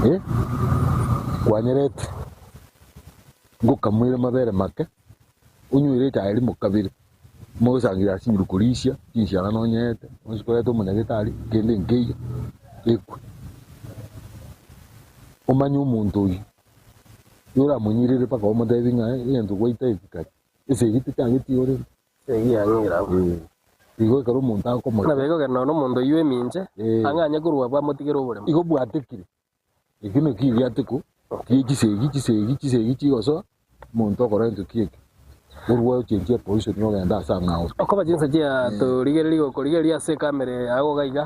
D: eh, kwanyeretire. Ngokamoire mabere make, onywere echae rimo kabere, mogosangereria ase chinyiru korisia, chinsiara nonyeete, onsi koreta omonyagetari, kende nkeiyo, ekwe. Omanye omonto oyio, yoramonyirere mpaka omotebi ng'a egento gwaita eki kare, esegi techageti igo rende.
C: Esegi yang'eire abwo.
D: Igo ekero omonto akomocha.
C: Nabo ekogenda nonya omonto oyio eminche,
D: Eh.
C: ang'anye korwa abwo amotigere oboremo.
D: Igo bwatekire. Ekio nakio egiateko gie chisegi chisegi chisegi chigosoa, omonto okora gento ki eke, orwa ochenchie eposition ogende ase ang'ao.
C: Okoba chinsa chia torigereria gokorigereria ase ekamera eye yago iga iga,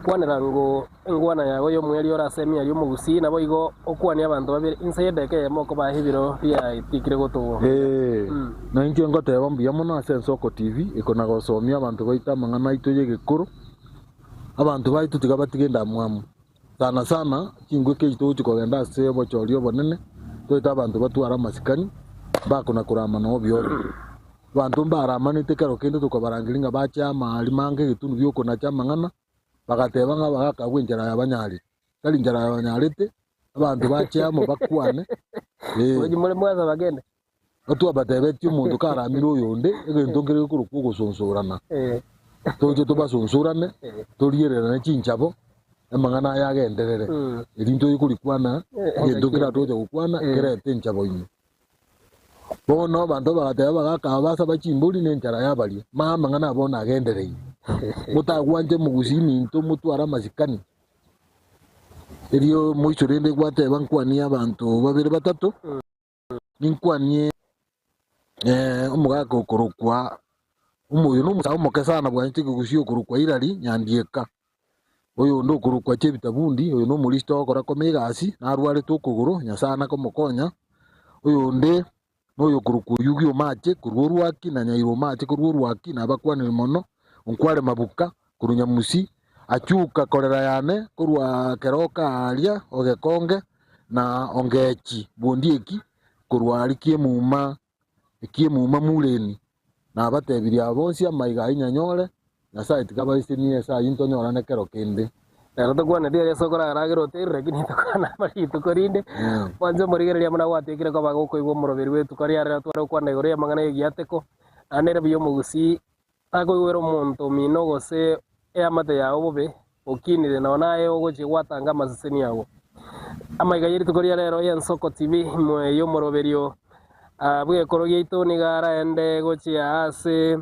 C: kwanera ng'o engwana yago y'omwerio ore ase emiaria omogusii, naboigo okwanie abanto babere inse y'edeka eyemo okobaa ebiro biaetikire gotogwa.
D: Ee, na inche ngoteba mbuya mono ase Ensoko TV ekona gosomia abanto baito amang'ana aito y'egekoro, abanto baito tiga batige endamwamu. Sana sana chingweka echi togochia kogenda ase obochori obonene, toete abanto batware amasikani, mbakona koramana obio obio. Abanto mbaramanete kero kende tokabarangeria ng'a bache amari mange egetunu giokonacha amang'ana, bagateba ng'a abagaka abwo enchera yabanyarire. Tari nchera yabanyarete, abanto bache amo bakwane, eh.
C: Ochi more mwasaba kende?
D: Twabatebetie omonto karamire oyonde, egento nkere gekorokwa ogosonsorana. Toche tobasonsorane, toriererane chinchabo, amang'ana aya agenderere. Eri ntoye korikwana, egento nkere atogocha gokwana, kerete enchabo ime. Bono abanto bagateba abagaka aba basaba chimbori na enchara yabaria, ma amang'ana aya bono agendereire. Motagwanche mogusii minto motware amasikani. Erio moiso rende gwateba nkwanie abanto babere batato. Ninkwanie omogaka okorokwa omoyo na omosae omoke sana bwanchete ekegusii okorokwa Hilary Nyandieka. Oyonde okorokwa Chebita Bundi, oyo na omorista ogokora kome egasi, narwarete okogoro, Nyasae anakomokonya. Oyonde noyo okorokwa Oyugi Omache korwa Orwaki na Nyairo Omache korwa Orwaki, nabakwanire mono, Onkware Mabuka korwa Nyamusi, Achuka korera yane korwa keroka aaria Ogekonge, na Ongechi bw'Ondieki korwa aria ki'emuma ki'emuma Mureni, nabatebirie aba bonsi amaiga ayio nyanyore, Nyasae tiga abaesenie ase ayio ntonyorane kero kende.
C: Rero tokwaneti aria ase okoraragera oteire lakini tokwana aba rituko rinde. Mwanche omorigereria buna gwatekire koba gokoigwa omoroberi bw'etuko riare rero tware gokwana igoro y'amang'ana y'egiateko, naende ere buya omogusii takoigwera omonto omino gose eamate yao bobe, okinire nonye naye ogochia gwatanga amaseseni agwo. Amaiga y'erituko ria rero y'Ensoko TV imwe y'omoroberio bw'ekoro giaito nigo araende gochia ase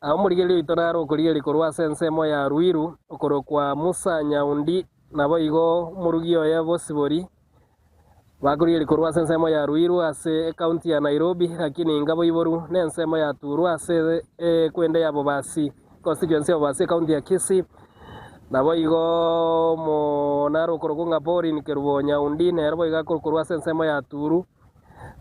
C: Omorigereria oito nare okorigereria korwa ase ensemo ya Ruiru, okorokwa Musa Nyaundi, naboigo omorugi oye Bosibori, bakorigereria korwa ase ensemo ya Ruiru ase ecounty ya Nairobi, lakini inga boiboru nensemo ya Turwa ase ekwende ya Bobasi, constituency ya Bobasi ecounty ya Kisii. Naboigo omo nare okorokwa ng'a Pauline Kerubo Nyaundi, nere boigo akorwa ase ensemo ya Turu.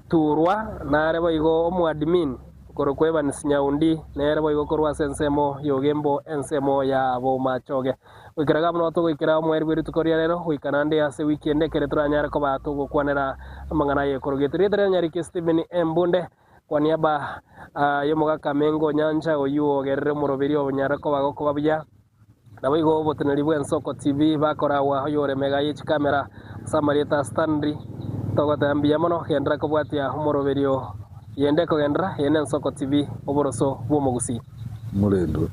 C: Turwa, nare boigo omoadmin okorokwa Evans Nyaundi, nere boigo korwa ase ensemo y'Ogembo ensemo ya Bomachoge. Goikera iga buna togoikera omoerio bwe rituko ria rero, goika naende ase ewiki ende ekere toranyare koba togokwanera amang'ana ay'ekorogeto. Rieta riane nyarike Stephen Embunde, kwa niaba y'omogaka Mengo Nyancha oyio ogerire omoroberi onyare koba gokoba buya. Naboigo oboteneneri bw'ensoko TV bakoragwa oyore mega ye chikamera ase amarieta a Stanley togoteba mbuya mono genderera kobwatia omoroberio yende ekogenderera eye n'ensoko TV oboroso bw'omogusii.
D: Morendwe.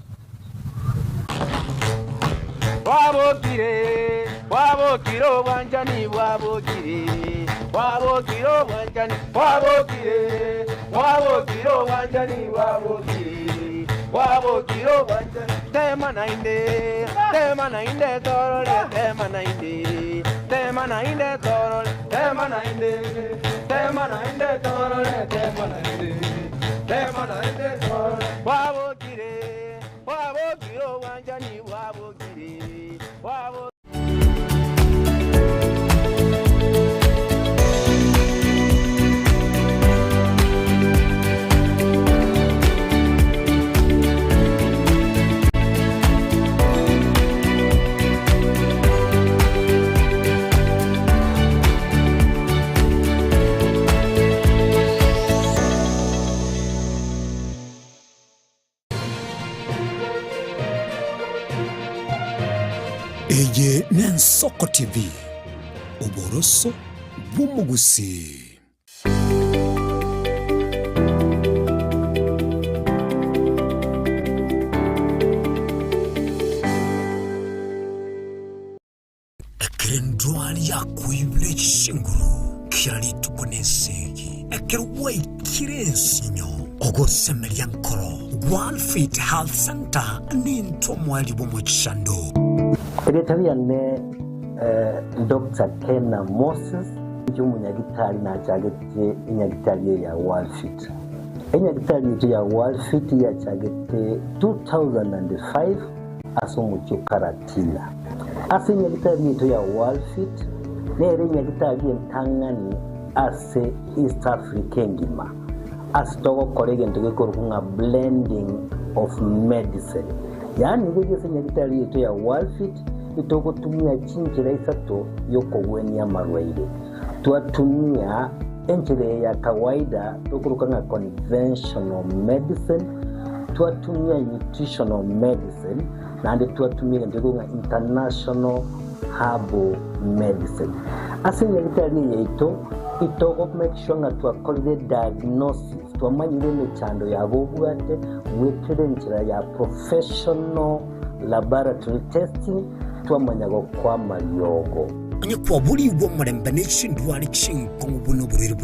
B: Bwabokire, bwabokire obwanchani bwabokire, bwabokire obwanchani bwabokire, bwabokire obwanchani bwabokire, bwabokire obwanchani. Tema naende, tema naende torore, tema naende, tema naende torore, tema naende, tema naende torore, tema naende, tema naende torore. Bwabokire, bwabokire obwanchani bwabokire, bwabokire.
A: Eye n'Ensoko TV, oboroso bw'omogusii. Ekero endwari yakoibire chinguru kera rituko nesegi, ekero gwaikire ensinyo, ogosemeria nkoro, Gwalfit Health Centre nintwe omoerio bw'omochando.
K: Erieta riane Doctor Kena Moses, inche omonyagitari nachagete enyagitari eye ya Walfit. Enyagitari yaito ya Walfit yachagete 2005 ase omochie o Karatina. Ase enyagitari yaito ya Walfit nere enyagitari entang'ani ase East Africa engima ase togokora egento gekorokwa ng'a blending of medicine. Yaani riria ase enyagitari yaito ya Walfit nitogotumia chinchera isato y'okogwenia amarwaire. Twatumia enchera eye ya kawaida tokoroka ng'a conventional medicine, twatumia nutritional medicine, naende twatumia egento gekorokwa ng'a international herbal medicine. Ase enyagitari eye yaito, itogo make sure ng'a twakorire diagnosis, twamanyire emechando yabo obwate goetera enchera ya professional laboratory testing, twamanya gokoa amariogo.
A: Onye kwaborigwe omorembe ne chindwari chinkong'u buna oborwaire bwe.